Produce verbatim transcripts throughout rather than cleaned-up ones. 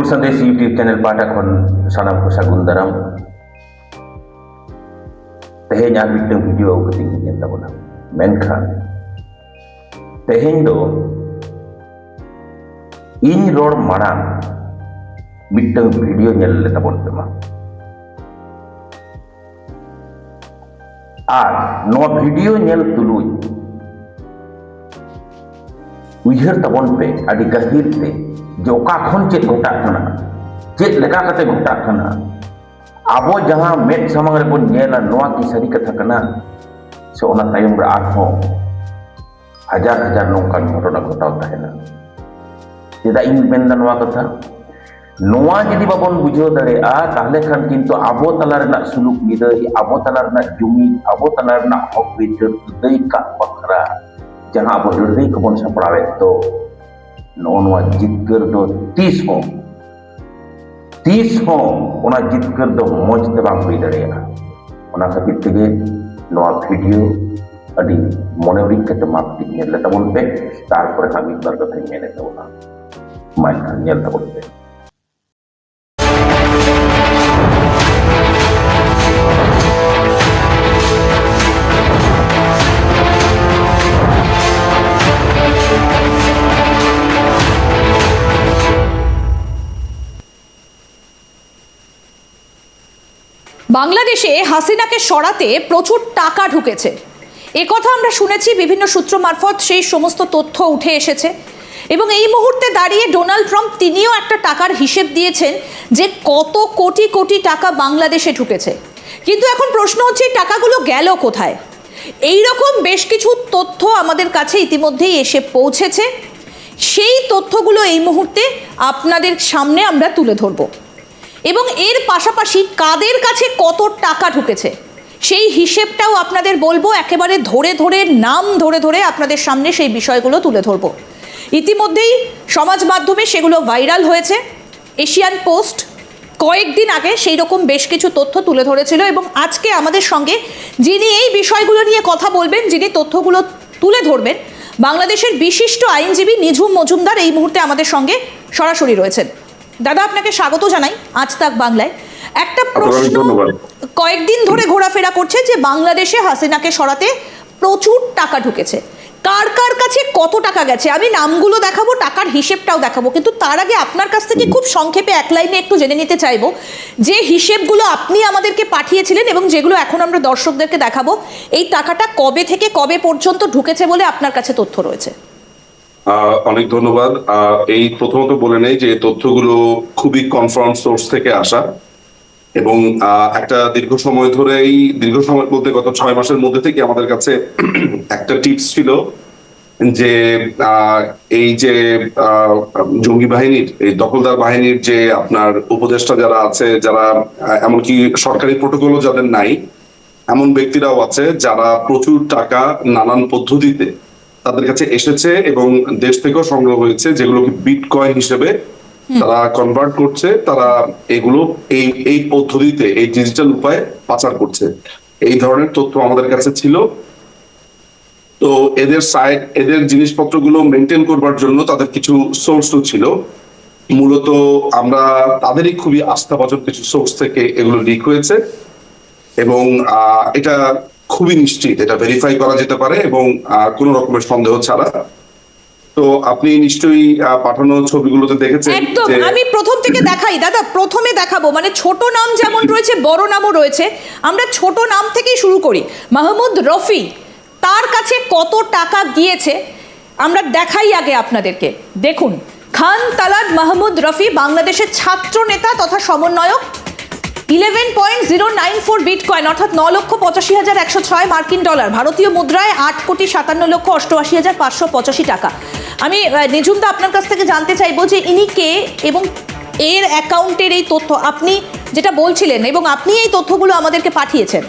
ᱥᱟᱸᱫᱮᱥ YouTube channel ᱯᱟᱦᱴᱟ ᱠᱷᱚᱱ ᱥᱟᱱᱟᱢ ᱠᱚ ᱥᱟᱹᱜᱩᱱ ᱫᱟᱨᱟᱢ᱾ ᱛᱮᱦᱮᱧ ᱟᱨ ᱢᱤᱫᱴᱟᱝ ᱵᱷᱤᱰᱤᱭᱳ ᱟᱹᱜᱩ ᱠᱟᱛᱮ ᱤᱧ ᱦᱮᱡ ᱮᱱ ᱛᱟᱵᱚᱱᱟ᱾ ᱢᱮᱱᱠᱷᱟᱱ ᱛᱮᱦᱮᱧ ᱫᱚ ᱤᱧ ᱨᱚᱲ ᱢᱟᱲᱟᱝ ᱢᱤᱫᱴᱟᱝ ᱵᱷᱤᱰᱤᱭᱳ ᱧᱮᱞ ᱞᱮ ᱛᱟᱵᱚᱱ ᱯᱮ ᱢᱟ᱾ ᱟᱨ ᱱᱚᱣᱟ ᱵᱷᱤᱰᱤᱭᱳ ᱧᱮᱞ ᱛᱩᱞᱩᱡ ᱩᱭᱦᱟᱹᱨ ᱛᱟᱵᱚᱱ ᱯᱮ ᱟᱹᱰᱤ ᱜᱟᱹᱦᱤᱨ ᱛᱮ, ᱡᱮ ᱚᱠᱟ ᱠᱷᱚᱱ ᱪᱮᱫ ᱜᱷᱚᱴᱟᱜ ᱠᱟᱱᱟ, ᱪᱮᱫ ᱞᱮᱠᱟ ᱠᱟᱛᱮ ᱜᱷᱚᱴᱟᱜ ᱠᱟᱱᱟ᱾ ᱟᱵᱚ ᱡᱟᱦᱟᱸ ᱢᱮᱫ ᱥᱟᱢᱟᱝ ᱨᱮᱵᱚᱱ ᱧᱮᱞᱟ, ᱱᱚᱣᱟ ᱠᱤ ᱥᱟᱹᱨᱤ ᱠᱟᱛᱷᱟ ᱠᱟᱱᱟ, ᱥᱮ ᱚᱱᱟ ᱛᱟᱭᱚᱢ ᱨᱮ ᱟᱨᱦᱚᱸ ᱦᱟᱡᱟᱨ ᱦᱟᱡᱟᱨ ᱱᱚᱝᱠᱟᱱ ᱜᱷᱚᱴᱚᱱᱟ ᱜᱷᱚᱴᱟᱣ ᱛᱟᱦᱮᱱᱟ? ᱪᱮᱫᱟᱜ ᱤᱧ ᱢᱮᱱᱫᱟ ᱱᱚᱣᱟ ᱠᱟᱛᱷᱟ? ᱱᱚᱣᱟ ᱡᱩᱫᱤ ᱵᱟᱵᱚᱱ ᱵᱩᱡᱷᱟᱹᱣ ᱫᱟᱲᱮᱭᱟᱜᱼᱟ, ᱛᱟᱦᱚᱞᱮ ᱠᱷᱟᱱ ᱠᱤᱱᱛᱩ ᱟᱵᱚ ᱛᱟᱞᱟ ᱨᱮᱱᱟᱜ ᱥᱩᱞᱩᱠ ᱱᱤᱨᱟᱹᱭ, ᱟᱵᱚ ᱛᱟᱞᱟ ᱨᱮᱱᱟᱜ ᱡᱩᱢᱤᱫ, ᱟᱵᱚ ᱛᱟᱞᱟ ᱨᱮᱱᱟᱜ ᱦᱚᱠ ᱟᱹᱭᱫᱟᱹᱨ ᱟᱹᱫᱟᱹᱭ ᱠᱟᱜ ᱵᱟᱠᱷᱨᱟ ᱡᱟᱦᱟᱸ ᱟᱵᱚ ᱞᱟᱹᱲᱦᱟᱹᱭ ᱠᱚᱵᱚᱱ ᱥᱟᱯᱲᱟᱣᱮᱫ ᱫᱚ, ᱱᱚᱜᱼᱚ ᱱᱚᱣᱟ ᱡᱤᱛᱠᱟᱹᱨ ᱫᱚ ᱛᱤᱥ ᱦᱚᱸ, ᱛᱤᱥ ᱦᱚᱸ ᱚᱱᱟ ᱡᱤᱛᱠᱟᱹᱨ ᱫᱚ ᱢᱚᱡᱽ ᱛᱮ ᱵᱟᱝ ᱦᱩᱭ ᱫᱟᱲᱮᱭᱟᱜᱼᱟ᱾ ᱚᱱᱟ ᱠᱷᱟᱹᱛᱤᱨ ᱛᱮᱜᱮ ᱱᱚᱣᱟ ᱵᱷᱤᱰᱤᱭᱳ ᱟᱹᱰᱤ ᱢᱚᱱᱮ ᱩᱨᱤᱡ ᱠᱟᱛᱮ ᱢᱟᱯ ᱠᱟᱛᱮ ᱧᱮᱞ ᱞᱮ ᱛᱟᱵᱚᱱ ᱯᱮ, ᱛᱟᱨᱯᱚᱨᱮ ᱦᱟᱸᱜ ᱢᱤᱫ ᱵᱟᱨ ᱠᱟᱛᱷᱟᱧ ᱢᱮᱱᱮᱫ ᱛᱟᱵᱚᱱᱟ᱾ ᱢᱟ ᱮᱱᱠᱷᱟᱱ ᱧᱮᱞ ᱛᱟᱵᱚᱱ ᱯᱮ᱾ বাংলাদেশে হাসিনাকে সরাতে প্রচুর টাকা ঢুকেছে, এ কথা আমরা শুনেছি, বিভিন্ন সূত্র মারফত সেই সমস্ত তথ্য উঠে এসেছে। এবং এই মুহূর্তে দাঁড়িয়ে ডোনাল্ড ট্রাম্প তিনিও একটা টাকার হিসেব দিয়েছেন যে কত কোটি কোটি টাকা বাংলাদেশে ঢুকেছে। কিন্তু এখন প্রশ্ন হচ্ছে, এই টাকাগুলো গেল কোথায়? এই রকম বেশ কিছু তথ্য আমাদের কাছে ইতিমধ্যেই এসে পৌঁছেছে। সেই তথ্যগুলো এই মুহূর্তে আপনাদের সামনে আমরা তুলে ধরব। এবং এর পাশাপাশি কাদের কাছে কত টাকা ঢুকেছে, সেই হিসেবটাও আপনাদের বলবো। একেবারে ধরে ধরে, নাম ধরে ধরে আপনাদের সামনে সেই বিষয়গুলো তুলে ধরবো। ইতিমধ্যেই সমাজ মাধ্যমে সেগুলো ভাইরাল হয়েছে। এশিয়ান পোস্ট কয়েকদিন আগে সেই রকম বেশ কিছু তথ্য তুলে ধরেছিল এবং আজকে আমাদের সঙ্গে যিনি এই বিষয়গুলো নিয়ে কথা বলবেন, যিনি তথ্যগুলো তুলে ধরবেন, বাংলাদেশের বিশিষ্ট আইনজীবী নিঝুম মজুমদার এই মুহূর্তে আমাদের সঙ্গে সরাসরি রয়েছেন। দাদা, আপনাকে স্বাগত জানাই আজ তাক বাংলায়। একটা আপনাকে অনেক প্রশ্ন ধন্যবাদ। কয়েকদিন ধরে ঘোরাফেরা করছে যে বাংলাদেশে হাসিনাকে সরাতে প্রচুর টাকা ঢুকেছে। কার কার কাছে কত টাকা গেছে, আমি নামগুলো দেখাবো, টাকার হিসেবটাও দেখাবো, কিন্তু তার আগে আপনার কাছ থেকে খুব সংক্ষেপে এক লাইনে একটু জেনে নিতে চাইবো যে হিসেবগুলো আপনি আমাদেরকে পাঠিয়েছিলেন এবং যেগুলো এখন আমরা দর্শকদেরকে দেখাবো, এই টাকাটা কবে থেকে কবে পর্যন্ত ঢুকেছে বলে আপনার কাছে তথ্য রয়েছে। আহ, অনেক ধন্যবাদ। আহ, এই প্রথমত বলে নেই যে এই তথ্যগুলো খুবই কনফার্ম সোর্স থেকে আসা এবং আহ, একটা দীর্ঘ সময় ধরেই, দীর্ঘ সময় বলতে গত ছয় মাসের মধ্যে থেকে আমাদের কাছে একটা টিপস ছিল যে আহ, এই যে আহ, জঙ্গি বাহিনীর, এই দখলদার বাহিনীর যে আপনার উপদেষ্টা যারা আছে, যারা আহ, এমনকি সরকারি প্রোটোকলও যাদের নাই, এমন ব্যক্তিরাও আছে যারা প্রচুর টাকা নানান পদ্ধতিতে তাদের কাছে এসেছে এবং দেশ থেকেও সংগ্রহ হয়েছে, যেগুলোকে বিটকয়েন হিসেবে তারা কনভার্ট করছে। তারা এগুলো এই এই পদ্ধতিতে, এই ডিজিটাল উপায়ে পাচার করছে। এই ধরনের তথ্য আমাদের কাছে ছিল। তো এদের সাইট, এদের জিনিসপত্রগুলো মেনটেন করবার জন্য তাদের কিছু সোর্সও ছিল। মূলত আমরা তাদেরই খুবই আস্থাভাজন কিছু সোর্স থেকে এগুলো লিক হয়েছে এবং আহ, এটা খুবই নিশ্চিত, এটা ভেরিফাই করা যেতে পারে এবং আহ, কোনো রকমের সন্দেহ ছাড়া। তো আপনি নিশ্চয়ই আহ, পাঠানো ছবিগুলোতে দেখেছেন একদম। যে আমি প্রথম থেকে দেখাই দাদা, প্রথমে দেখাবো, মানে ছোট নাম যেমন রয়েছে, বড় নামও রয়েছে। আমরা ছোট নাম থেকেই শুরু করি। মাহমুদ রফি, তার কাছে কত টাকা গিয়েছে আমরা দেখাই আগে আপনাদেরকে। দেখুন, খান তালাত মাহমুদ রফি, বাংলাদেশের ছাত্র নেতা তথা সমন্বয়ক, eleven point zero nine four bitcoin, অর্থাৎ ন লক্ষ পঁচাশি হাজার একশো ছয় মার্কিন ডলার, ভারতীয় মুদ্রায় আট কোটি সাতান্ন লক্ষ অষ্টআশি হাজার পাঁচশো পঁচাশি টাকা। আমি আহ, নিজুম দা, আপনার কাছ থেকে জানতে চাইবো যে ইনি কে এবং এর অ্যাকাউন্টের এই তথ্য আপনি যেটা বলছিলেন এবং আপনি এই তথ্যগুলো আমাদেরকে পাঠিয়েছেন।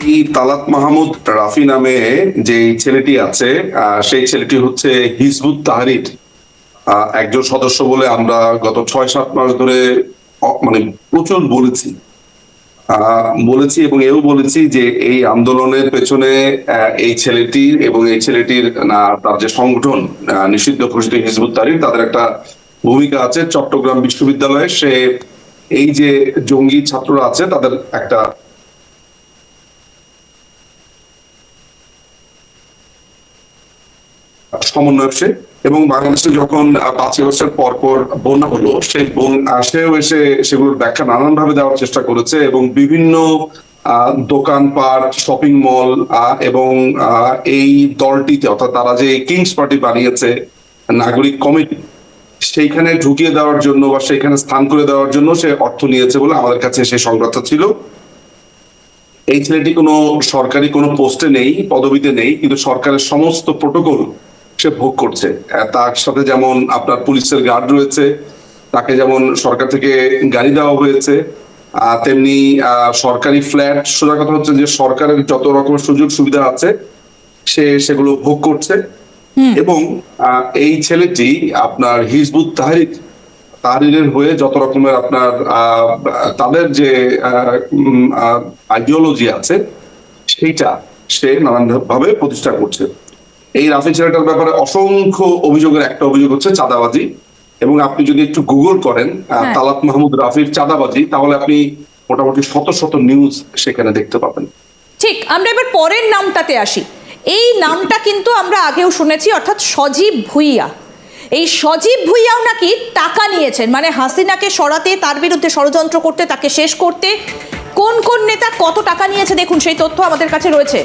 এই তালাত মাহমুদ রাফি নামে যে ছেলেটি আছে, আহ, সেই ছেলেটি হচ্ছে হিজবুত তাহরির আহ, একজন সদস্য বলে আমরা গত ছয় সাত মাস ধরে অ- মানে প্রচুর বলেছি। আহ, বলেছি এবং এও বলেছি যে এই আন্দোলনের পেছনে আহ, এই ছেলেটির এবং এই ছেলেটির না, তার যে সংগঠন আহ, নিষিদ্ধ ঘোষিত হিজবুত তাহরির, তাদের একটা ভূমিকা আছে। চট্টগ্রাম বিশ্ববিদ্যালয়ে সে এই যে জঙ্গি ছাত্ররা আছে তাদের একটা সমন্বয়ক সে। এবং বাংলাদেশে যখন আহ, পাঁচই আগস্টের পর পর বন্যা হলো, সেই বন আহ, সেও এসে সেগুলোর ব্যাখ্যা নানানভাবে দেওয়ার চেষ্টা করেছে এবং বিভিন্ন আহ, দোকানপাট, শপিং মল এবং আহ, এই দলটিতে, অর্থাৎ তারা যে কিংস পার্টি বানিয়েছে নাগরিক কমিটি, সেইখানে ঢুকিয়ে দেওয়ার জন্য বা সেইখানে স্থান করে দেওয়ার জন্য সে অর্থ নিয়েছে বলে আমাদের কাছে সেই সংবাদটা ছিল। এই ছেলেটি কোনো সরকারি কোনো পোস্টে নেই, পদবিতে নেই, কিন্তু সরকারের সমস্ত প্রোটোকল সে ভোগ করছে। আহ, তার সাথে যেমন আপনার পুলিশের গার্ড রয়েছে, তাকে যেমন সরকার থেকে গাড়ি দেওয়া হয়েছে, আহ, তেমনি আহ, সরকারি ফ্ল্যাট, সোজা কথা হচ্ছে যে সরকারের যত রকমের সুযোগ সুবিধা আছে সে সেগুলো ভোগ করছে। এবং আহ, এই ছেলেটি আপনার হিজবুত তাহরির তাহরিরের হয়ে যত রকমের আপনার আহ, তাদের যে আইডিওলজি আছে সেইটা সে নানান ভাবে প্রতিষ্ঠা করছে। এই রাফি ছেলেটার ব্যাপারে অসংখ্য অভিযোগের একটা অভিযোগ হচ্ছে চাঁদাবাজি। এবং আপনি যদি একটু গুগল করেন আহ, হ্যাঁ। তালাত মাহমুদ রাফির চাঁদাবাজি, তাহলে আপনি মোটামুটি শত শত নিউজ সেখানে দেখতে পাবেন। ঠিক, আমরা এবার পরের নামটাতে আসি। এই নামটা কিন্তু আমরা আগেও শুনেছি, অর্থাৎ সজীব ভুইয়া। এই সজীব ভুইয়াও নাকি টাকা নিয়েছেন, মানে হাসিনাকে সরাতে, তার বিরুদ্ধে ষড়যন্ত্র করতে, তাকে শেষ করতে কোন কোন নেতা কত টাকা নিয়েছে, দেখুন সেই তথ্য আমাদের কাছে রয়েছে।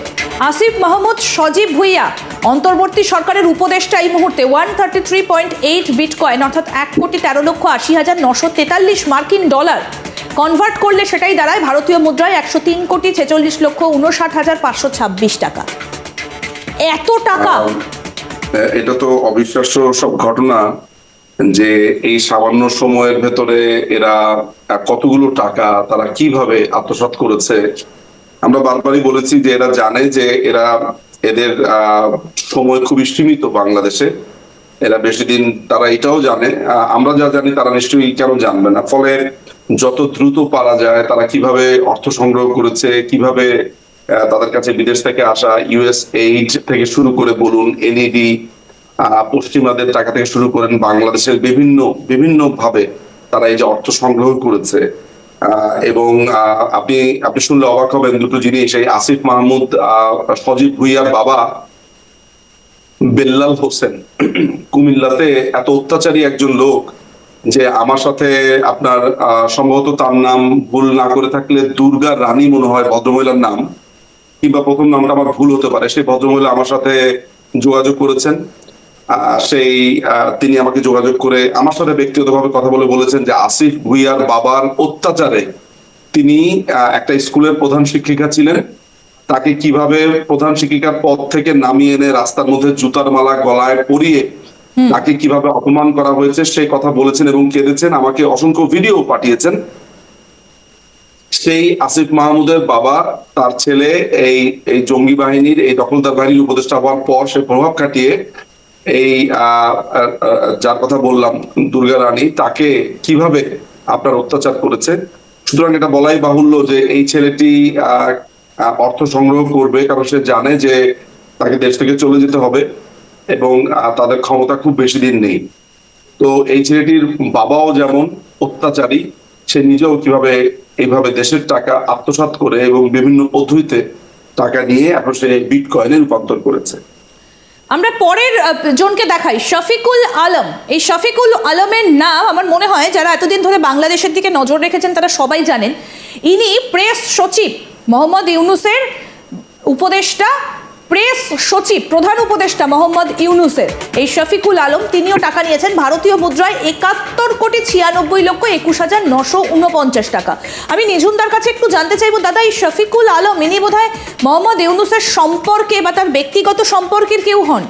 আসিফ মাহমুদ সজীব ভুইয়া, অন্তর্বর্তী সরকারের উপদেষ্টা, এই মুহূর্তে one thirty three point eight bitcoin, অর্থাৎ এক কোটি তেরো লক্ষ আশি হাজার নশো তেতাল্লিশ মার্কিন ডলার কনভার্ট করলে সেটাই দাঁড়ায় ভারতীয় মুদ্রায় একশো তিন কোটি ছেচল্লিশ লক্ষ উনষাট হাজার পাঁচশো ছাব্বিশ টাকা। এত টাকা! আহ, এটা তো অবিশ্বাস্য সব ঘটনা যে এই সামান্য সময়ের ভেতরে এরা আহ, কতগুলো টাকা তারা কিভাবে আত্মসাৎ করেছে। আমরা বারবারই বলেছি যে এরা জানে যে এরা এদের আহ, সময় খুবই সীমিত বাংলাদেশে। এরা বেশি দিন, তারা এটাও জানে, আহ, আমরা যা জানি তারা নিশ্চয়ই কেন জানবে না। ফলে যত দ্রুত পারা যায় তারা কিভাবে অর্থ সংগ্রহ করেছে, কিভাবে আহ, তাদের কাছে বিদেশ থেকে আসা ইউএস এইড থেকে শুরু করে বলুন, এনইডি, পশ্চিমাদের টাকা থেকে শুরু করেন, বাংলাদেশের বিভিন্ন বিভিন্ন ভাবে তারা এই যে অর্থ সংগ্রহ করেছে। আহ, এবং আহ, আপনি আপনি শুনলে অবাক হবেন দুটো জিনিস। এই আসিফ মাহমুদ, আহ, সজীব ভুইয়ার বাবা বেল্লাল হোসেন কুমিল্লাতে এত অত্যাচারী একজন লোক যে আমার সাথে আপনার আহ, সম্ভবত তার নাম ভুল না করে থাকলে দুর্গা রানী মনে হয় ভদ্রমহিলার নাম, কিংবা প্রথম নামটা আমার ভুল হতে পারে। সেই ভদ্রমহিলা আমার সাথে যোগাযোগ করেছেন। আহ, সেই আহ, তিনি আমাকে যোগাযোগ করে আমার সাথে ব্যক্তিগতভাবে কথা বলে বলেছেন যে আসিফ ভুইয়ার বাবার অত্যাচারে তিনি আহ, একটা স্কুলের প্রধান শিক্ষিকা ছিলেন, তাকে কিভাবে প্রধান শিক্ষিকার পদ থেকে নামিয়ে এনে রাস্তার মধ্যে জুতার মালা গলায় পরিয়ে তাকে কিভাবে অপমান করা হয়েছে সেই কথা বলেছেন এবং কেঁদেছেন। আমাকে অসংখ্য ভিডিও পাঠিয়েছেন। সেই আসিফ মাহমুদের বাবা, তার ছেলে এই এই জঙ্গি বাহিনীর, এই দখলদার বাহিনীর উপদেষ্টা হওয়ার পর সে প্রভাব খাটিয়ে এই আহ, আহ, আহ, যার কথা বললাম, দুর্গা রানী, তাকে কিভাবে আপনার অত্যাচার করেছে। সুতরাং এটা বলাই বাহুল্য যে এই ছেলেটি আহ, আহ, অর্থ সংগ্রহ করবে, কারণ সে জানে যে তাকে দেশ থেকে চলে যেতে হবে এবং আহ, তাদের ক্ষমতা খুব বেশি দিন নেই। তো এই ছেলেটির বাবাও যেমন অত্যাচারী, সে নিজেও কিভাবে এইভাবে দেশের টাকা আত্মসাৎ করে এবং বিভিন্ন পদ্ধতিতে টাকা নিয়ে এখন সে বিটকয়েনে রূপান্তর করেছে। আমরা পরের আহ, জনকে দেখাই, শফিকুল আলম। এই শফিকুল আলমের নাম আমার মনে হয় যারা এতদিন ধরে বাংলাদেশের দিকে নজর রেখেছেন তারা সবাই জানেন। ইনি প্রেস সচিব মোহাম্মদ ইউনুসের উপদেষ্টা, প্রেস সচিব, প্রধান উপদেষ্টা মোহাম্মদ ইউনুসের। এই শফিকুল আলম, তিনিও টাকা নিয়েছেন ভারতীয় মুদ্রায় একাত্তর কোটি ছিয়ানব্বই লক্ষ একুশ হাজার নশো উনপঞ্চাশ টাকা। আমি নিঝুমদার কাছে একটু জানতে চাইবো, দাদা, এই শফিকুল আলম, ইনি বোধহয় মোহাম্মদ ইউনুসের সম্পর্কে বা তার ব্যক্তিগত সম্পর্কের কেউ হন?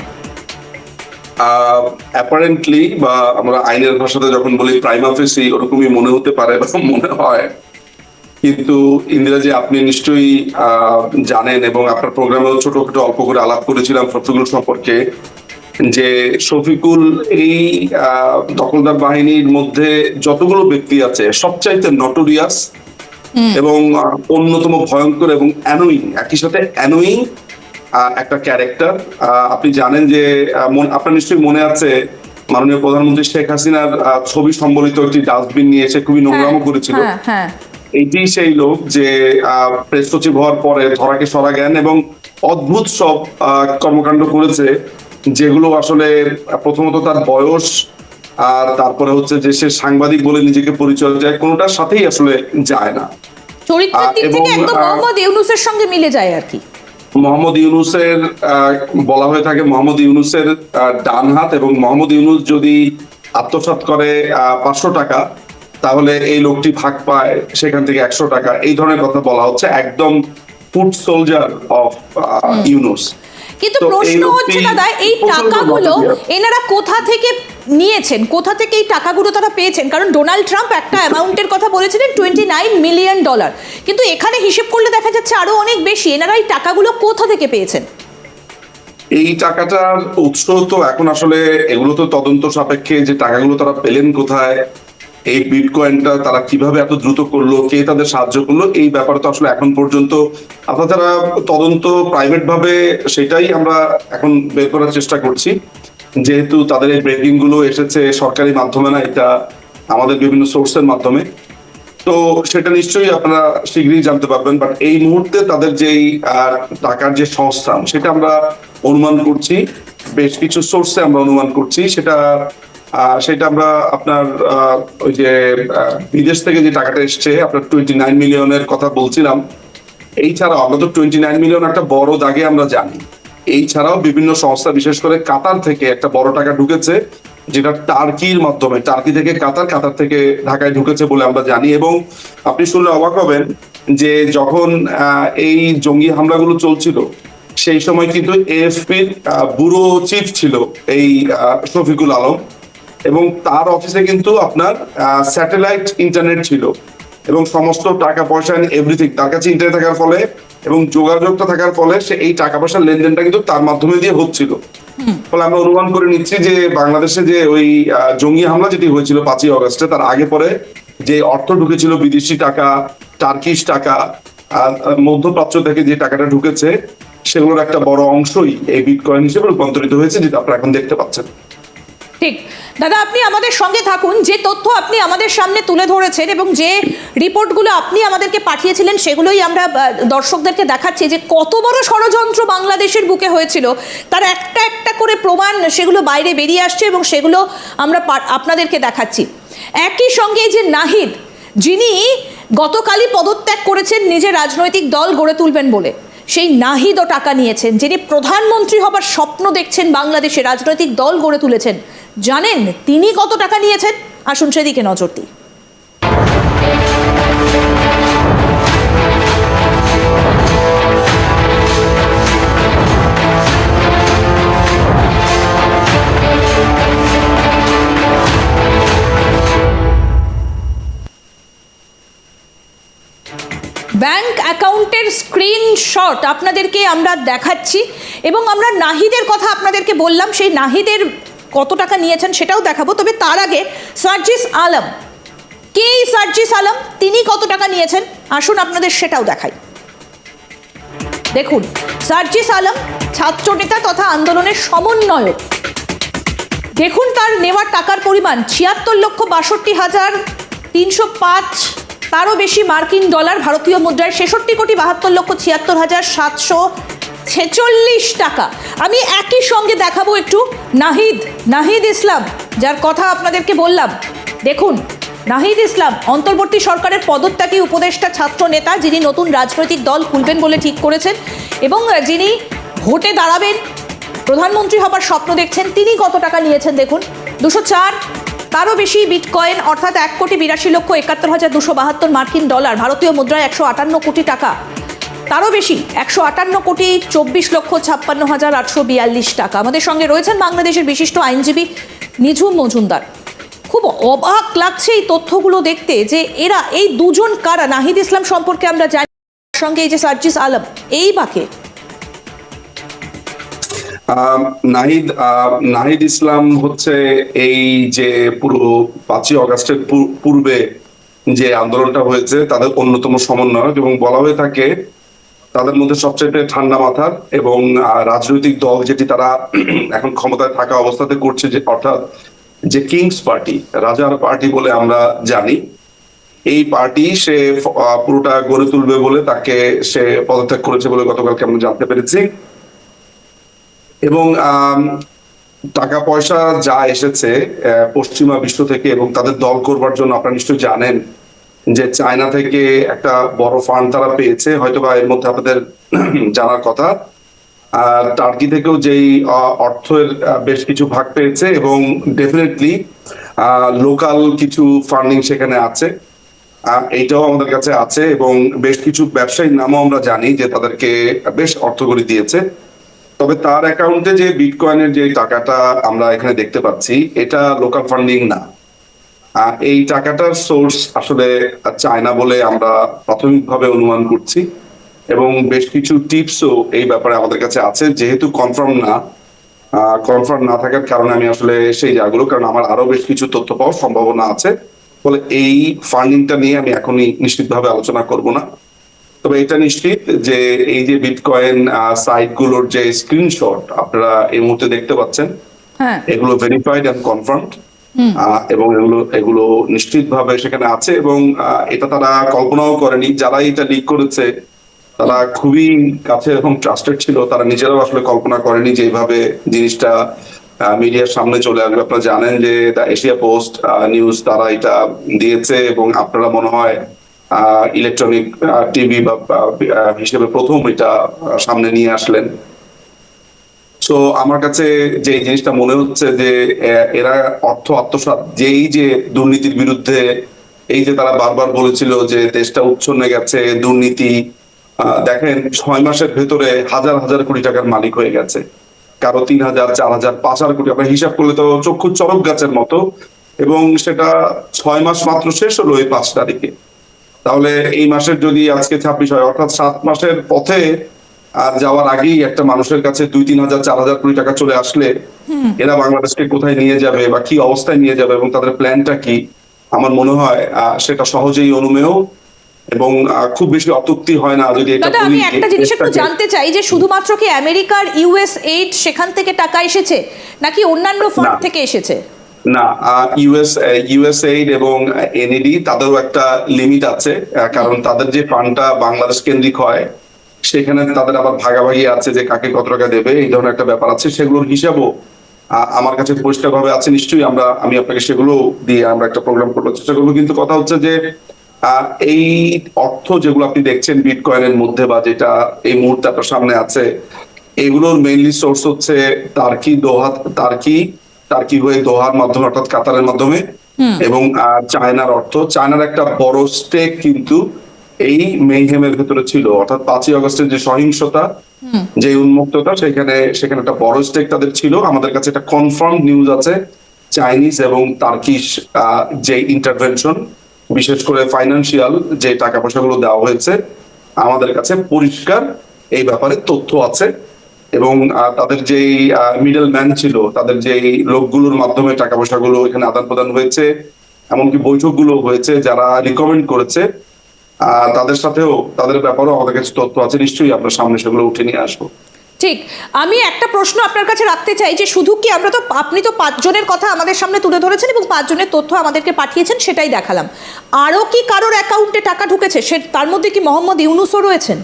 অ্যাপারেন্টলি, বা আমরা আইনের ভাষাতে যখন বলি প্রাইমা ফেসি, ওরকমই মনে হতে পারে বা মনে হয়। কিন্তু ইন্দিরা জি, আপনি নিশ্চয়ই আহ, জানেন এবং আপনার প্রোগ্রামেও ছোটখাটো অল্প করে আলাপ করেছিলাম শফিকুল সম্পর্কে। যে শফিকুল এই আহ, দখলদার বাহিনীর মধ্যে যতগুলো ব্যক্তি আছে, সবচাইতে নটোরিয়াস এবং আহ, অন্যতম ভয়ঙ্কর এবং অ্যানোয়িং, একই সাথে অ্যানোয়িং একটা ক্যারেক্টার। আপনি জানেন যে আহ, মন- আপনার নিশ্চয়ই মনে আছে, মাননীয় প্রধানমন্ত্রী শেখ হাসিনার আহ, ছবি সম্বলিত একটি ডাস্টবিন নিয়ে এসে খুবই নোংরামও করেছিল। হ্যাঁ হ্যাঁ এইটি সেই লোক যে প্রেস সচিব হওয়ার পরে ধরাকে সরা জ্ঞান এবং অদ্ভুত সব আহ, কর্মকাণ্ড করেছে, যেগুলো আসলে আহ, প্রথমত তার বয়স, আর তারপরে হচ্ছে যে সে সাংবাদিক বলে নিজেকে পরিচয় দেয়, কোনোটার সাথেই আসলে যায় না। চরিত্রের আহ, দিক থেকে এবং, একদম আহ, মোহাম্মদ ইউনুসের সঙ্গে মিলে যায় আর কি। মোহাম্মদ ইউনুসের আহ, বলা হয়ে থাকে মোহাম্মদ ইউনুসের আহ, ডান হাত, এবং মোহাম্মদ ইউনুস যদি আত্মসাৎ করে আহ, পাঁচশো টাকা, তাহলে এই লোকটি ভাগ পায় সেখান থেকে একশো টাকা, এই ধরনের কথা বলা হচ্ছে। একদম ফুট সোলজার অফ ইউনুস। কিন্তু তো এই প্রশ্ন লোকটি হচ্ছে দাদা, এই প্রচণ্ড টাকাগুলো মাফিয়া। এনারা কোথা থেকে নিয়েছেন, কোথা থেকে এই টাকাগুলো তারা পেয়েছেন? কারণ ডোনাল্ড ট্রাম্প একটা অ্যামাউন্টের কথা বলেছিলেন, টোয়েন্টি নাইন মিলিয়ন ডলার, কিন্তু এখানে হিসেব করলে দেখা যাচ্ছে আরো অনেক বেশি। এনারা এই টাকাগুলো কোথা থেকে পেয়েছেন? এই টাকাটার উৎস তো এখন আসলে, এগুলো তো তদন্ত সাপেক্ষে, যে টাকাগুলো তারা পেলেন কোথায়, এই বিটকয়েনটা তারা কিভাবে এত দ্রুত করলো, কে তাদের সাহায্য করলো, এই ব্যাপারে তো আসলে এখন পর্যন্ত, অর্থাৎ তারা তদন্ত প্রাইভেট ভাবে, সেটাই আমরা এখন বের করার চেষ্টা করছি। যেহেতু তাদের এই ব্রেকিং গুলো এসেছে সরকারি মাধ্যমে না, এটা আমাদের বিভিন্ন সোর্সের মাধ্যমে, তো সেটা নিশ্চয়ই আপনারা শীঘ্রই জানতে পারবেন। বাট এই মুহূর্তে তাদের যেই আহ, টাকার যে সংস্থান, সেটা আমরা অনুমান করছি, বেশ কিছু সোর্সে আমরা অনুমান করছি। সেটা আহ, সেটা আমরা আপনার আহ, ওই যে আহ, বিদেশ থেকে যে টাকাটা এসছে, আপনার টোয়েন্টি নাইন মিলিয়নের কথা বলছিলাম, এই ছাড়াও আমরা তো টোয়েন্টি নাইন মিলিয়ন একটা বড় দাগে আমরা জানি। এই ছাড়াও বিভিন্ন সংস্থা, বিশেষ করে কাতার থেকে একটা বড় টাকা ঢুকেছে, যেটা টার্কির মাধ্যমে, টার্কি থেকে কাতার, কাতার থেকে ঢাকায় ঢুকেছে বলে আমরা জানি। এবং আপনি শুনলে অবাক হবেন যে যখন আহ, এই জঙ্গি হামলাগুলো চলছিল, সেই সময় কিন্তু এএফপির ব্যুরো চিফ ছিল এই আহ, শফিকুল আলম, এবং তার অফিসে কিন্তু আপনার স্যাটেলাইট ইন্টারনেট ছিল, এবং সমস্ত টাকা পয়সা, এভরিথিং তার কাছে ইন্টারনেট থাকার ফলে এবং যোগাযোগটা থাকার ফলে সে এই টাকা পয়সার লেনদেনটা কিন্তু তার মাধ্যমে দিয়ে হচ্ছিল। ফলে আমরা অনুমান করে নিচ্ছি যে বাংলাদেশে যে ওই আহ, জঙ্গি হামলা যেটি হয়েছিল পাঁচই অগস্টে, তার আগে পরে যে অর্থ ঢুকেছিল, বিদেশি টাকা, টার্কিশ টাকা, আহ, মধ্যপ্রাচ্য থেকে যে টাকাটা ঢুকেছে, সেগুলোর একটা বড় অংশই এই বিটকয়েন হিসেবে রূপান্তরিত হয়েছে, যেটা আপনারা এখন দেখতে পাচ্ছেন। ঠিক। দাদা, আপনি আমাদের সঙ্গে থাকুন। যে তথ্য আপনি আমাদের সামনে তুলে ধরেছেন এবং যে রিপোর্টগুলো আপনি আমাদেরকে পাঠিয়েছিলেন, সেগুলোই আমরা আহ, দর্শকদেরকে দেখাচ্ছি যে কত বড় ষড়যন্ত্র বাংলাদেশের বুকে হয়েছিল, তার একটা একটা করে প্রমাণ সেগুলো বাইরে বেরিয়ে আসছে এবং সেগুলো আমরা পা- আপনাদেরকে দেখাচ্ছি। একই সঙ্গে এই যে নাহিদ, যিনি গতকালই পদত্যাগ করেছেন নিজের রাজনৈতিক দল গড়ে তুলবেন বলে, সেই নাহিদও টাকা নিয়েছেন। যিনি প্রধানমন্ত্রী হবার স্বপ্ন দেখছেন, বাংলাদেশে রাজনৈতিক দল গড়ে তুলেছেন, জানেন তিনি কত টাকা নিয়েছেন? আসুন সেদিকে নজর দিই। ব্যাংক অ্যাকাউন্টের স্ক্রিনশট আপনাদেরকে আমরা দেখাচ্ছি এবং আমরা নাহিদের কথা আপনাদেরকে বললাম, সেই নাহিদের কত টাকা নিয়েছেন সেটাও দেখাবো। তবে তার আগে সার্জিস আলম, কে এই সার্জিস আলম, তিনি কত টাকা নিয়েছেন, আসুন আপনাদের সেটাও দেখাই। দেখুন, সার্জিস আলম ছাত্রনেতা তথা আন্দোলনের সমন্বয়ক। দেখুন তার নেওয়া টাকার পরিমাণ, ছিয়াত্তর লক্ষ বাষট্টি হাজার তিনশো পাঁচ, তারও বেশি মার্কিন ডলার, ভারতীয় মুদ্রায় ছেষট্টি কোটি বাহাত্তর লক্ষ ছিয়াত্তর হাজার সাতশো ছেচল্লিশ টাকা। আমি একই সঙ্গে দেখাবো একটু নাহিদ, নাহিদ ইসলাম, যার কথা আপনাদেরকে বললাম। দেখুন, নাহিদ ইসলাম অন্তর্বর্তী সরকারের পদত্যাগী উপদেষ্টা ছাত্র নেতা, যিনি নতুন রাজনৈতিক দল খুলবেন বলে ঠিক করেছেন এবং যিনি ভোটে দাঁড়াবেন, প্রধানমন্ত্রী হবার স্বপ্ন দেখছেন। তিনি কত টাকা নিয়েছেন দেখুন, দুশো চার, তারও বেশি বিটকয়েন, অর্থাৎ এক কোটি বিরাশি লক্ষ একাত্তর হাজার দুশো বাহাত্তর মার্কিন ডলার, ভারতীয় মুদ্রায় একশো আটান্ন কোটি টাকা, তারও বেশি, একশো আটান্ন কোটি চব্বিশ লক্ষ ছাপ্পান্ন হাজার আটশো বিয়াল্লিশ টাকা। আমাদের সঙ্গে রয়েছেন বাংলাদেশের বিশিষ্ট আইনজীবী নিঝুম মজুমদার। খুব অবাক লাগছে এই তথ্যগুলো দেখতে যে এরা, এই দুজন কারা। নাহিদ ইসলাম সম্পর্কে আমরা জানি, সঙ্গে এই যে সার্জিস আলম, এই বাকে আম, নাহিদ আহ, নাহিদ ইসলাম হচ্ছে এই যে পুরো পাঁচই অগাস্টের পূ- পূর্বে যে আন্দোলনটা হয়েছে, তাদের অন্যতম সমন্বয়ক, এবং বলা হয়ে থাকে তাদের মধ্যে সবচেয়ে ঠান্ডা মাথার এবং আহ, রাজনৈতিক দল যেটি তারা এখন ক্ষমতায় থাকা অবস্থাতে করছে, যে অর্থাৎ যে কিংস পার্টি, রাজার পার্টি বলে আমরা জানি, এই পার্টি সে ফ- আহ, পুরোটা গড়ে তুলবে বলে তাকে সে পদত্যাগ করেছে বলে গতকালকে আমরা জানতে পেরেছি। এবং আম, টাকা পয়সা যা এসেছে আহ, পশ্চিমা বিশ্ব থেকে এবং তাদের দল করবার জন্য, আপনারা নিশ্চয়ই জানেন যে চায়না থেকে একটা বড় ফান্ড তারা পেয়েছে, হয়তো বা এর মধ্যে আপনাদের জানার কথা। আর টার্কি থেকেও যেই আহ, অর্থের আহ, বেশ কিছু ভাগ পেয়েছে, এবং ডেফিনেটলি লোকাল কিছু ফান্ডিং সেখানে আছে। আহ, এইটাও আমাদের কাছে আছে, এবং বেশ কিছু ব্যবসায়ীর নামও আমরা জানি যে তাদেরকে বেশ অর্থকড়ি দিয়েছে। তবে তার অ্যাকাউন্টে যে বিটকয়েনের যে টাকাটা আমরা এখানে দেখতে পাচ্ছি, এটা লোকাল ফান্ডিং না। আহ, এই টাকাটার সোর্স আসলে চায়না বলে আমরা প্রাথমিকভাবে অনুমান করছি, এবং বেশ কিছু টিপসও এই ব্যাপারে আমাদের কাছে আছে। যেহেতু কনফার্ম না, কনফার্ম না থাকার কারণে আমি আসলে সেই জায়গাগুলো, কারণ আমার আরো বেশ কিছু তথ্য পাওয়ার সম্ভাবনা আছে, ফলে এই ফান্ডিংটা নিয়ে আমি এখনই নিশ্চিতভাবে আলোচনা করব না। তবে এটা নিশ্চিত যে এই যে বিটকয়েন সাইটগুলোর যে স্ক্রিনশট আপনারা এই মুহূর্তে দেখতে পাচ্ছেন, হ্যাঁ এগুলো ভেরিফাইড অ্যান্ড কনফার্মড। হুম এবং এগুলো এগুলো নিশ্চিতভাবে সেখানে আছে, এবং আহ, এটা তারা কল্পনাও করেনি। যারা এটা লিক করেছে, তারা খুবই কাছে এবং ট্রাস্টেড ছিল, তারা নিজেরাও আসলে কল্পনা করেনি যে এইভাবে জিনিসটা মিডিয়ার সামনে চলে আসবে। আপনারা জানেন যে দ্য এশিয়া পোস্ট নিউজ তারা এটা দিয়েছে, এবং আপনারা মনে হয় ইলেকট্রনিক টিভি বা আহ, হিসেবে প্রথম এটা আহ, সামনে নিয়ে আসলেন। সো আমার কাছে যে এই জিনিসটা মনে হচ্ছে যে আহ, এরা অর্থ আত্মসাৎ, যে এই যে দুর্নীতির বিরুদ্ধে এই যে তারা বারবার বলেছিল যে দেশটা উচ্ছন্নে গেছে, দুর্নীতি, আহ, দেখেন, ছয় মাসের ভেতরে হাজার হাজার কোটি টাকার মালিক হয়ে গেছে, কারো তিন হাজার, চার হাজার, পাঁচ হাজার কোটি। আপনার হিসাব করলে তো চক্ষু চড়ক গাছের মতো, এবং সেটা ছয় মাস মাত্র শেষ হলো এই পাঁচ তারিখে। তাহলে এই মাসের যদি আজকে ছাব্বিশ হয়, অর্থাৎ সাত মাসের পথে আর যাওয়ার আগেই একটা মানুষের কাছে দুই তিন হাজার চার হাজার কোটি টাকা চলে আসলে এরা বাংলাদেশকে কোথায় নিয়ে যাবে বা কি অবস্থায় নিয়ে যাবে এবং তাদের প্ল্যানটা কি, আমার মনে হয় আহ, সেটা সহজেই অনুমেয় এবং আহ, খুব বেশি অত্যুক্তি হয় না যদি এটা দাদা, আমি বলি যে একটা জিনিস একটু দেশটাকে- জানতে চাই যে শুধুমাত্র কি আমেরিকার ইউএসএইড সেখান থেকে টাকা এসেছে, নাকি অন্যান্য ফান্ড না। থেকে এসেছে? না, ইউএস ইউএসএইড এবং এনইডি তাদেরও একটা লিমিট আছে, আহ, কারণ তাদের যে ফান্ডটা বাংলাদেশ কেন্দ্রিক হয়, সেখানে তাদের আবার ভাগাভাগি আছে যে কাকে কত টাকা দেবে, এই ধরনের একটা ব্যাপার আছে। সেগুলোর হিসাবও আহ, আমার কাছে পরিষ্কারভাবে আছে, নিশ্চয়ই আমরা আমি আপনাকে সেগুলো দিয়ে আমরা একটা প্রোগ্রাম করবো, চেষ্টা করবো। কিন্তু কথা হচ্ছে যে আহ, এই অর্থ যেগুলো আপনি দেখছেন বিটকয়েনের মধ্যে বা যেটা এই মুহূর্তে আপনার সামনে আছে, এগুলোর মেইনলি সোর্স হচ্ছে টার্কি, দোহা, টার্কি টার্কি হয়ে দোহার মাধ্যমে, অর্থাৎ কাতারের মাধ্যমে, এবং আহ, চায়নার অর্থ, চায়নার একটা বড় স্টেক কিন্তু এই মেইহেমের ভেতরে ছিল। অর্থাৎ পাঁচই আগস্টের যে সহিংসতা, যে উন্মুক্ততা, সেখানে সেখানে একটা বড় স্টেক তাদের ছিল। আমাদের কাছে একটা কনফার্ম নিউজ আছে, চাইনিজ এবং টার্কিশ আহ, যে ইন্টারভেনশন, বিশেষ করে ফাইন্যান্সিয়াল যে টাকা পয়সাগুলো দেওয়া হয়েছে, আমাদের কাছে পরিষ্কার এই ব্যাপারে তথ্য আছে। এবং আহ, তাদের যেই মিডল ম্যান ছিল, তাদের যেই লোকগুলোর মাধ্যমে টাকা পয়সাগুলো এখানে আদান প্রদান হয়েছে, এমনকি বৈঠকগুলো হয়েছে, যারা রিকমেন্ড করেছে আহ, তাদের সাথেও, তাদের ব্যাপারেও আমাদের কাছে তথ্য আছে, নিশ্চয়ই আপনার সামনে সেগুলো উঠে নিয়ে আসবো। ঠিক। আমি একটা প্রশ্ন আপনার কাছে রাখতে চাই যে শুধু কি আমরা তো, আপনি তো পাঁচজনের কথা আমাদের সামনে তুলে ধরেছেন এবং পাঁচজনের তথ্য আমাদেরকে পাঠিয়েছেন, সেটাই দেখালাম। আরও কি কারোর অ্যাকাউন্টে টাকা ঢুকেছে? সে, তার মধ্যে কি মোহাম্মদ ইউনুসও রয়েছেন?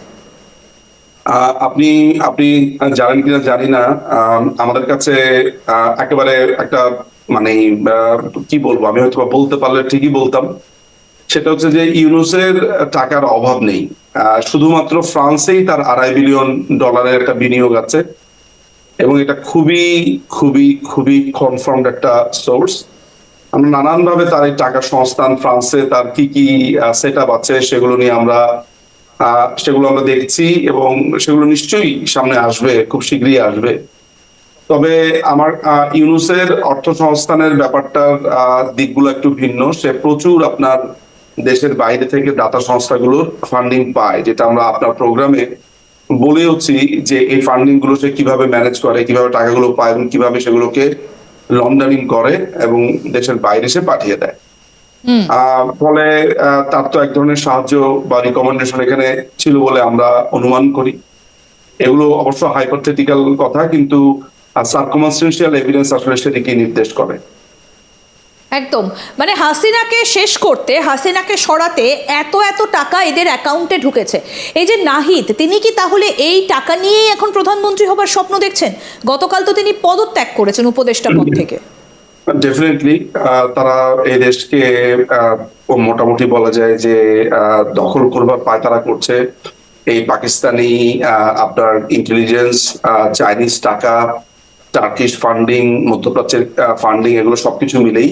আহ, আপনি আপনি জানেন কিনা জানি না, আম, আমাদের কাছে আহ, একেবারে একটা, মানে, আহ, কি বলবো, আমি হয়তো বা বলতে পারলে ঠিকই বলতাম। সেটা হচ্ছে যে ইউনুসের টাকার অভাব নেই। আহ, শুধুমাত্র ফ্রান্সেই তার আড়াই বিলিয়ন ডলারের একটা বিনিয়োগ আছে, এবং এটা খুবই খুবই খুবই কনফার্মড একটা সোর্স। আমরা নানানভাবে তার এই টাকা সংস্থান, ফ্রান্সে তার কি কি সেট আপ আছে, সেগুলো নিয়ে আমরা আহ, সেগুলো আমরা দেখছি এবং সেগুলো নিশ্চয়ই সামনে আসবে, খুব শীঘ্রই আসবে। তবে আমার আহ, ইউনুসের অর্থ সংস্থানের ব্যাপারটার আহ, দিকগুলো একটু ভিন্ন। সে প্রচুর আপনার দেশের বাইরে থেকে দাতা সংস্থাগুলোর ফান্ডিং পায়, যেটা আমরা আপনার প্রোগ্রামে বলেওছি যে এই ফান্ডিং গুলো সে কিভাবে ম্যানেজ করে, কিভাবে টাকাগুলো পায় এবং কিভাবে সেগুলোকে লন্ডারিং করে এবং দেশের বাইরে সে পাঠিয়ে দেয়। আহ, ফলে আহ, তার তো এক ধরনের সাহায্য বা রিকমেন্ডেশন এখানে ছিল বলে আমরা অনুমান করি। এগুলো অবশ্য হাইপোথেটিক্যাল কথা, কিন্তু সার্কমস্টেন্সিয়াল এভিডেন্স আসলে সেদিকেই নির্দেশ করে। একদম। মানে, হাসিনাকে শেষ করতে, হাসিনাকে সরাতে এত এত টাকা এদের অ্যাকাউন্টে ঢুকেছে। এই যে নাহিদ, তিনি কি তাহলে এই টাকা নিয়েই এখন প্রধানমন্ত্রী হবার স্বপ্ন দেখছেন? গতকাল তো তিনি পদত্যাগ করেছেন উপদেষ্টা পদ থেকে। ডেফিনেটলি। তারা এই দেশকে আহ, ও মোটামুটি বলা যায় যে আহ, দখল করবার পায়তারা করছে। এই পাকিস্তানি আহ, আপনার ইন্টেলিজেন্স, চাইনিজ টাকা, টার্কিশ ফান্ডিং, মধ্যপ্রাচ্যের ফান্ডিং, এগুলো সবকিছু মিলেই।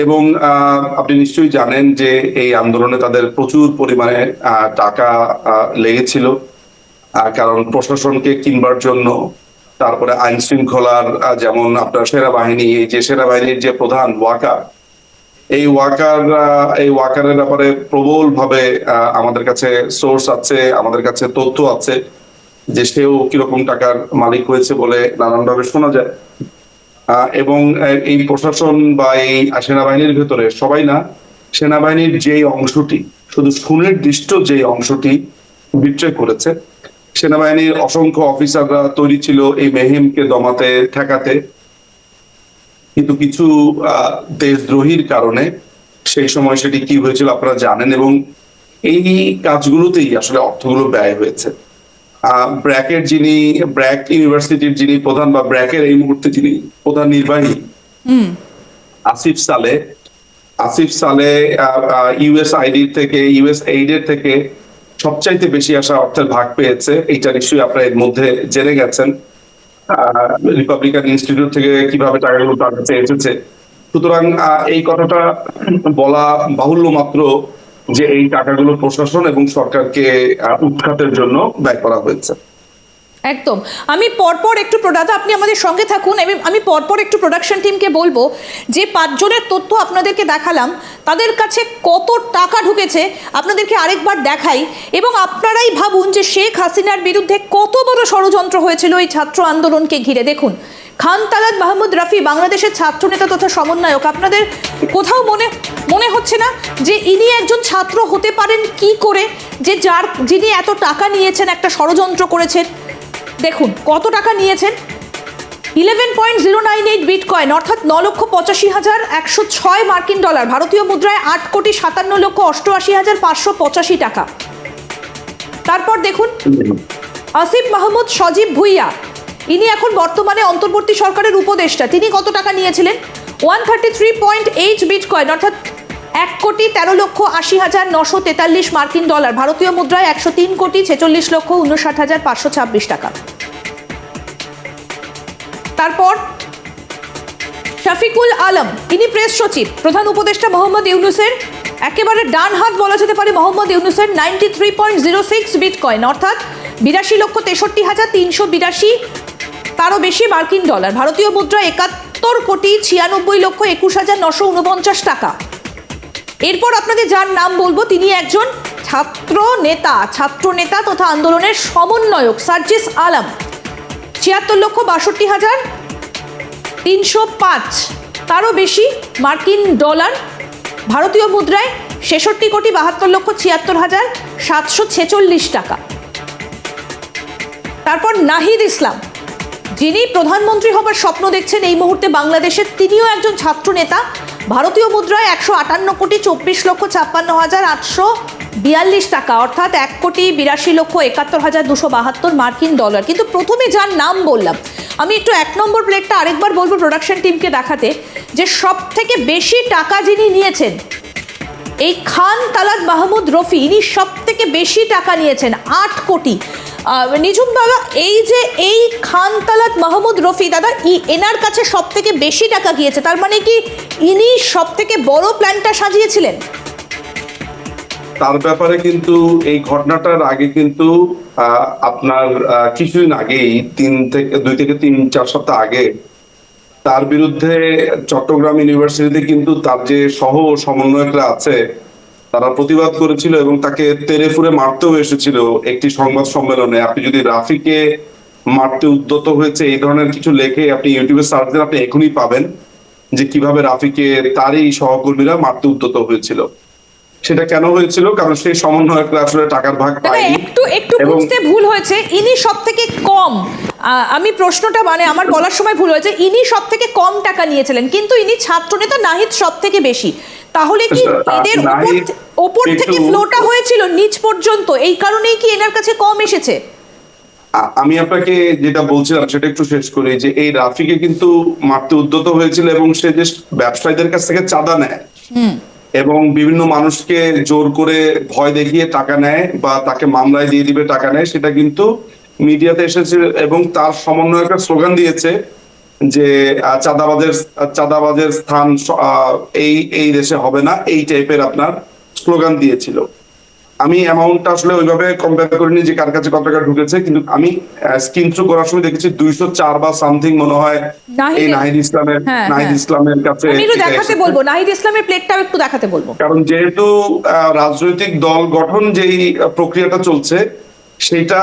এবং আহ, আপনি নিশ্চয়ই জানেন যে এই আন্দোলনে তাদের প্রচুর পরিমাণে আহ, টাকা আহ, লেগেছিল, আহ, কারণ প্রশাসনকে কিনবার জন্য, তারপরে আইন শৃঙ্খলার আহ, যেমন আপনার সেনাবাহিনী, এই যে সেনাবাহিনীর যে প্রধান ওয়াকার, এই ওয়াকার আহ, এই ওয়াকারের ব্যাপারে প্রবলভাবে আহ, আমাদের কাছে সোর্স আছে, আমাদের কাছে তথ্য আছে যে সেও কিরকম টাকার মালিক হয়েছে বলে নানানভাবে শোনা যায়। আহ, এবং আহ, এই প্রশাসন বা এই সেনাবাহিনীর ভেতরে সবাই না, সেনাবাহিনীর যেই অংশটি, শুধু সুনির্দিষ্ট যেই অংশটি বিট্রে করেছে, সেনাবাহিনীর অসংখ্য অফিসাররা তৈরি ছিল এই মেহেমকে দমাতে, ঠেকাতে। কিন্তু কিছু আহ, দেশদ্রোহীর কারণে সেই সময় সেটি কি হয়েছিল আপনারা জানেন, এবং এই কাজগুলোতেই আসলে অর্থগুলো ব্যয় হয়েছে। ব্র্যাকের যিনি, ব্র্যাক ইউনিভার্সিটির যিনি প্রধান বা ব্র্যাকের এই মুহূর্তে যিনি প্রধান নির্বাহী, আসিফ সালে, আসিফ সালে ইউএসআইডি থেকে, ইউএসএইড এর থেকে সবচাইতে বেশি আসা অর্থের ভাগ পেয়েছে। এটা নিশ্চয়ই আপনারা এর মধ্যে জেনে গেছেন। রিপাবলিকান ইনস্টিটিউট থেকে কিভাবে টাকাগুলো তার কাছে এসেছে। সুতরাং আহ, এই কথাটা বলা বাহুল্য মাত্র যে এই টাকাগুলো প্রশাসন এবং সরকারকে আহ, উৎখাতের জন্য ব্যয় করা হয়েছে। একদম। আমি পরপর একটু প্রো- দাদা, আপনি আমাদের সঙ্গে থাকুন। আমি আমি পরপর একটু প্রোডাকশন টিমকে বলবো যে পাঁচজনের তথ্য আপনাদেরকে দেখালাম, তাদের কাছে কত টাকা ঢুকেছে আপনাদেরকে আরেকবার দেখাই, এবং আপনারাই ভাবুন যে শেখ হাসিনার বিরুদ্ধে কত বড় ষড়যন্ত্র হয়েছিল এই ছাত্র আন্দোলনকে ঘিরে। দেখুন, খান তালাত মাহমুদ রফি, বাংলাদেশের ছাত্রনেতা তথা সমন্বয়ক, আপনাদের কোথাও মনে মনে হচ্ছে না যে ইনি একজন ছাত্র হতে পারেন কি করে, যে যার যিনি এত টাকা নিয়েছেন, একটা ষড়যন্ত্র করেছেন? দেখুন কত টাকা নিয়েছেন। Eleven point zero nine eight bitcoin, অর্থাৎ ন লক্ষ পঁচাশি হাজার একশো ছয় মার্কিন ডলার, ভারতীয় মুদ্রায় আট কোটি সাতান্ন লক্ষ অষ্টআশি হাজার পাঁচশো পঁচাশি টাকা। তারপর দেখুন, আসিফ মাহমুদ সজীব ভুইয়া, ইনি এখন বর্তমানে অন্তর্বর্তী সরকারের উপদেষ্টা। তিনি কত টাকা নিয়েছিলেন? One thirty three point eight bitcoin, অর্থাৎ এক কোটি তেরো লক্ষ আশি হাজার নশো তেতাল্লিশ মার্কিন ডলার, ভারতীয় মুদ্রায় একশো তিন কোটি ছেচল্লিশ লক্ষ উনষাট হাজার পাঁচশো ছাব্বিশ টাকা। তারপর শফিকুল আলম, ইনি প্রেস সচিব, প্রধান উপদেষ্টা মোহাম্মদ ইউনুসের একেবারে ডান হাত বলা যেতে পারে মোহাম্মদ ইউনুসের, ninety three point zero six bitcoin, অর্থাৎ বিরাশি লক্ষ তেষট্টি হাজার তিনশো বিরাশি, তারও বেশি মার্কিন ডলার, ভারতীয় মুদ্রা একাত্তর কোটি ছিয়ানব্বই লক্ষ একুশ হাজার নশো উনপঞ্চাশ টাকা। এরপর আপনাদের যার নাম বলবো, তিনি একজন ছাত্র নেতা, ছাত্র নেতা তথা আন্দোলনের সমন্বয়ক সার্জিস আলম, ছিয়াত্তর লক্ষ বাষট্টি হাজার তিনশো পাঁচ, তারও বেশি মার্কিন ডলার, ভারতীয় মুদ্রায় ছেষট্টি কোটি বাহাত্তর লক্ষ ছিয়াত্তর হাজার সাতশো ছেচল্লিশ টাকা। তারপর নাহিদ ইসলাম, যিনি প্রধানমন্ত্রী হবার স্বপ্ন দেখছেন এই মুহূর্তে বাংলাদেশে, তিনিও একজন ছাত্র নেতা, ভারতীয় মুদ্রায় একশো আটান্ন কোটি চব্বিশ লক্ষ ছাপ্পান্ন হাজার আটশো বিয়াল্লিশ টাকা, অর্থাৎ এক কোটি বিরাশি লক্ষ একাত্তর হাজার দুশো বাহাত্তর মার্কিন ডলার। কিন্তু প্রথমে যার নাম বললাম, আমি একটু এক নম্বর প্লেটটা আরেকবার বলবো প্রোডাকশন টিমকে দেখাতে, যে সব থেকে বেশি টাকা যিনি নিয়েছেন, এই খান তালাত মাহমুদ রফি, ইনি সব থেকে বেশি টাকা নিয়েছেন, আট কোটি। আহ, নিঝুম দাদা, এই যে এই খান তালাত মাহমুদ রফি দাদা, ই- এনার কাছে সব থেকে বেশি টাকা গিয়েছে, তার মানে কি ইনি সব থেকে বড় প্ল্যানটা সাজিয়েছিলেন? তার ব্যাপারে কিন্তু এই ঘটনাটার আগে কিন্তু আহ, আপনার আহ, কিছুদিন আগেই, তিন থেকে দুই থেকে তিন চার সপ্তাহ আগে তার বিরুদ্ধে চট্টগ্রাম ইউনিভার্সিটিতে কিন্তু তার যে সহ সমন্বয়করা আছে, তারা প্রতিবাদ করেছিল এবং তাকে তেড়ে ফুড়ে মারতেও এসেছিল একটি সংবাদ সম্মেলনে। আপনি যদি রাফিকে মারতে উদ্যত হয়েছে এই ধরনের কিছু লেখে আপনি ইউটিউবে সার্চ দেন, আপনি এখনই পাবেন যে কিভাবে রাফিকে তারই সহকর্মীরা মারতে উদ্যত হয়েছিল। সেটা কেন হয়েছিল? কারণ সেই সমন্বয়করা আসলে টাকার ভাগ দাদা, পায়নি। একটু একটু এবং বুঝতে ভুল হয়েছে। ইনি সব থেকে কম, আহ, আমি প্রশ্নটা, মানে, আমার বলার সময় ভুল হয়েছে, ইনি সব থেকে কম টাকা নিয়েছিলেন, কিন্তু ইনি ছাত্রনেতা, নাহিদ সব থেকে বেশি। তাহলে কি আচ্ছা, আহ, এদের ওপর নাহিদ ওপর থেকে একটু ফ্লোটা হয়েছিল নিচ পর্যন্ত, এই কারণেই কি এনার কাছে কম এসেছে? আ- আমি আপনাকে যেটা বলছিলাম সেটা একটু শেষ করি, যে এই রাফিকে কিন্তু মারতে উদ্যত হয়েছিল এবং সে যে ব্যবসায়ীদের কাছ থেকে চাঁদা নেয় এবং বিভিন্ন মানুষকে জোর করে ভয় দেখিয়ে টাকা নেয় বা তাকে মামলায় দিয়ে দিবে টাকা নেয়, সেটা কিন্তু মিডিয়াতে এসেছে। এবং তার সমন্বয়করা স্লোগান দিয়েছে যে আহ, চাঁদাবাজের চাঁদাবাজের স্থান স- আহ, এই এই দেশে হবে না, এই টাইপের আপনার স্লোগান দিয়েছিল। আমি অ্যামাউন্টটা আসলে ওইভাবে কম্পেয়ার করিনি যে কার কাছে কত টাকা ঢুকেছে, কিন্তু আমি স্ক্রিন থ্রু করার সময় দেখেছি দুইশো চার বা সামথিং মনে হয় এই নাহিদের- নাহিদ ইসলামের হ্যাঁ, নাহিদ হ্যাঁ। ইসলামের কাছে আমি একটু এটা দেখাতে এসেছে। বলবো, নাহিদ ইসলামের প্লেটটাও একটু দেখাতে বলবো। কারণ যেহেতু আহ, রাজনৈতিক দল গঠন যেই আহ, প্রক্রিয়াটা চলছে, সেটা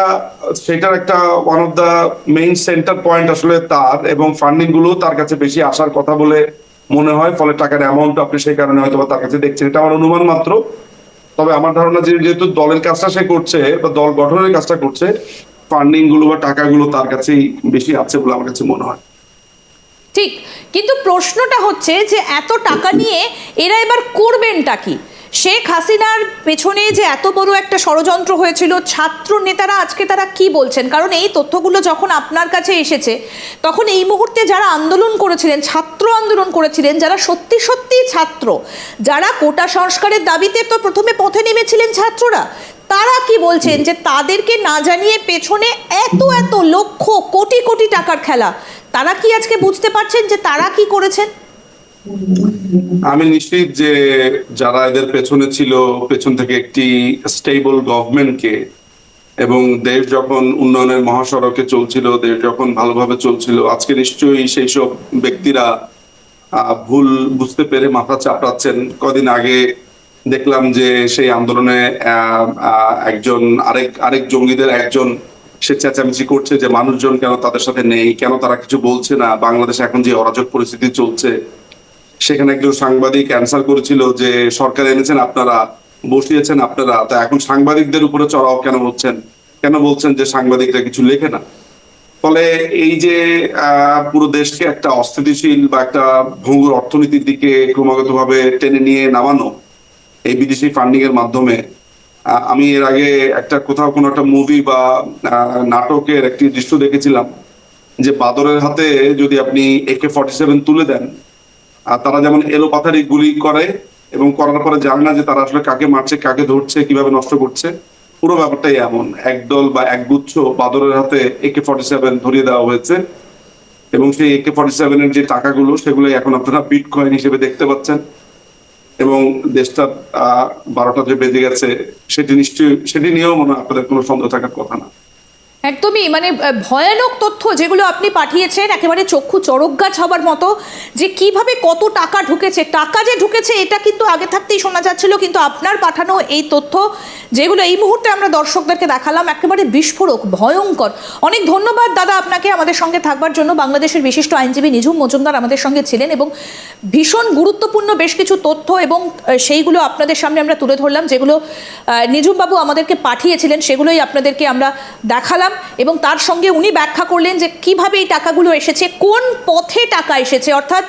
সেটার একটা one of the main centre point আসলে তার, এবং ফান্ডিং গুলো তার কাছে বেশি আসার কথা বলে মনে হয়, ফলে টাকার অ্যামাউন্ট আপনি সেই কারণে হয়তো বা তার কাছে দেখছেন। এটা আমার অনুমান মাত্র। তবে আমার ধারণা যে যেহেতু দলের কাজটা সে করছে বা দল গঠনের কাজটা করছে, ফান্ডিং গুলো বা টাকাগুলো তার কাছেই বেশি আছে বলে আমার কাছে মনে হয়। ঠিক, কিন্তু প্রশ্নটা হচ্ছে যে এত টাকা নিয়ে এরা এবার করবেনটা কি? শেখ হাসিনার পেছনে যে এত বড় একটা ষড়যন্ত্র হয়েছিল, ছাত্র নেতারা আজকে তারা কি বলছেন? কারণ এই তথ্যগুলো যখন আপনার কাছে এসেছে, তখন এই মুহূর্তে যারা আন্দোলন করেছিলেন, ছাত্র আন্দোলন করেছিলেন, যারা সত্যি সত্যি ছাত্র, যারা কোটা সংস্কারের দাবিতে তো প্রথমে পথে নেমেছিলেন ছাত্ররা, তারা কি বলছেন যে তাদেরকে না জানিয়ে পেছনে এত এত লক্ষ কোটি কোটি টাকার খেলা, তারা কি আজকে বুঝতে পারছেন যে তারা কি করেছেন? আমি নিশ্চিত যে যারা এদের পেছনে ছিল, পেছন থেকে একটি স্টেবল গভর্নমেন্টকে, এবং দেশ যখন উন্নয়নের মহাসড়কে চলছিল, দেশ যখন ভালোভাবে চলছিল, আজকে নিশ্চয়ই সেই সব ব্যক্তিরা আহ, ভুল বুঝতে পেরে মাথা চাপড়াচ্ছেন। কদিন আগে দেখলাম যে সেই আন্দোলনে আহ, আহ, একজন আরেক আরেক জঙ্গিদের একজন সে চেঁচামেচি করছে যে মানুষজন কেন তাদের সাথে নেই, কেন তারা কিছু বলছে না, বাংলাদেশে এখন যে অরাজক পরিস্থিতি চলছে সেখানে একজন সাংবাদিক অ্যান্সার করেছিল যে সরকার এনেছেন আপনারা, বসিয়েছেন আপনারা, তা এখন সাংবাদিকদের উপরে চড়াও কেন হচ্ছেন, কেন বলছেন যে সাংবাদিকরা কিছু লেখে না? ফলে এই যে আহ, পুরো দেশকে একটা অস্থিতিশীল বা একটা ভঙ্গুর অর্থনীতির দিকে ক্রমাগতভাবে টেনে নিয়ে নামানো এই বিদেশি ফান্ডিং এর মাধ্যমে, আহ, আমি এর আগে একটা কোথাও কোনো একটা মুভি বা আহ, নাটকের একটি দৃশ্য দেখেছিলাম যে বাঁদরের হাতে যদি আপনি একে ফর্টি সেভেন তুলে দেন, আর তারা যেমন এলোপাথারি গুলি করে এবং করার পরে জানে না যে তারা আসলে কাকে মারছে, কাকে ধরছে, কিভাবে নষ্ট করছে। পুরো ব্যাপারটাই এমন, একদল বা একগুচ্ছ বাঁদরের হাতে একে ফর্টি সেভেন ধরিয়ে দেওয়া হয়েছে। এবং সেই একে ফর্টি সেভেন এর যে টাকাগুলো, সেগুলো এখন আপনারা বিটকয়েন হিসেবে দেখতে পাচ্ছেন। এবং দেশটা আহ, বারোটা যে বেজে গেছে, সেটি নিশ্চয়ই, সেটি নিয়েও মনে হয় আপনাদের কোনো সন্দেহ থাকার কথা না। একদমই, মানে আহ, ভয়ানক তথ্য যেগুলো আপনি পাঠিয়েছেন, একেবারে চক্ষু চড়ক গাছ হবার মতো, যে কিভাবে কত টাকা ঢুকেছে। টাকা যে ঢুকেছে, এটা কিন্তু আগে থাকতেই শোনা যাচ্ছিল, কিন্তু আপনার পাঠানো এই তথ্য, যেগুলো এই মুহূর্তে আমরা দর্শকদেরকে দেখালাম, একেবারে বিস্ফোরক, ভয়ঙ্কর। অনেক ধন্যবাদ দাদা আপনাকে আমাদের সঙ্গে থাকবার জন্য। বাংলাদেশের বিশিষ্ট আইনজীবী নিঝুম মজুমদার আমাদের সঙ্গে ছিলেন এবং ভীষণ গুরুত্বপূর্ণ বেশ কিছু তথ্য এবং আহ, সেইগুলো আপনাদের সামনে আমরা তুলে ধরলাম, যেগুলো আহ, নিঝুমবাবু আমাদেরকে পাঠিয়েছিলেন, সেগুলোই আপনাদেরকে আমরা দেখালাম। এবং তার সঙ্গে উনি ব্যাখ্যা করলেন যে কিভাবে এই টাকাগুলো এসেছে, কোন পথে টাকা এসেছে, অর্থাৎ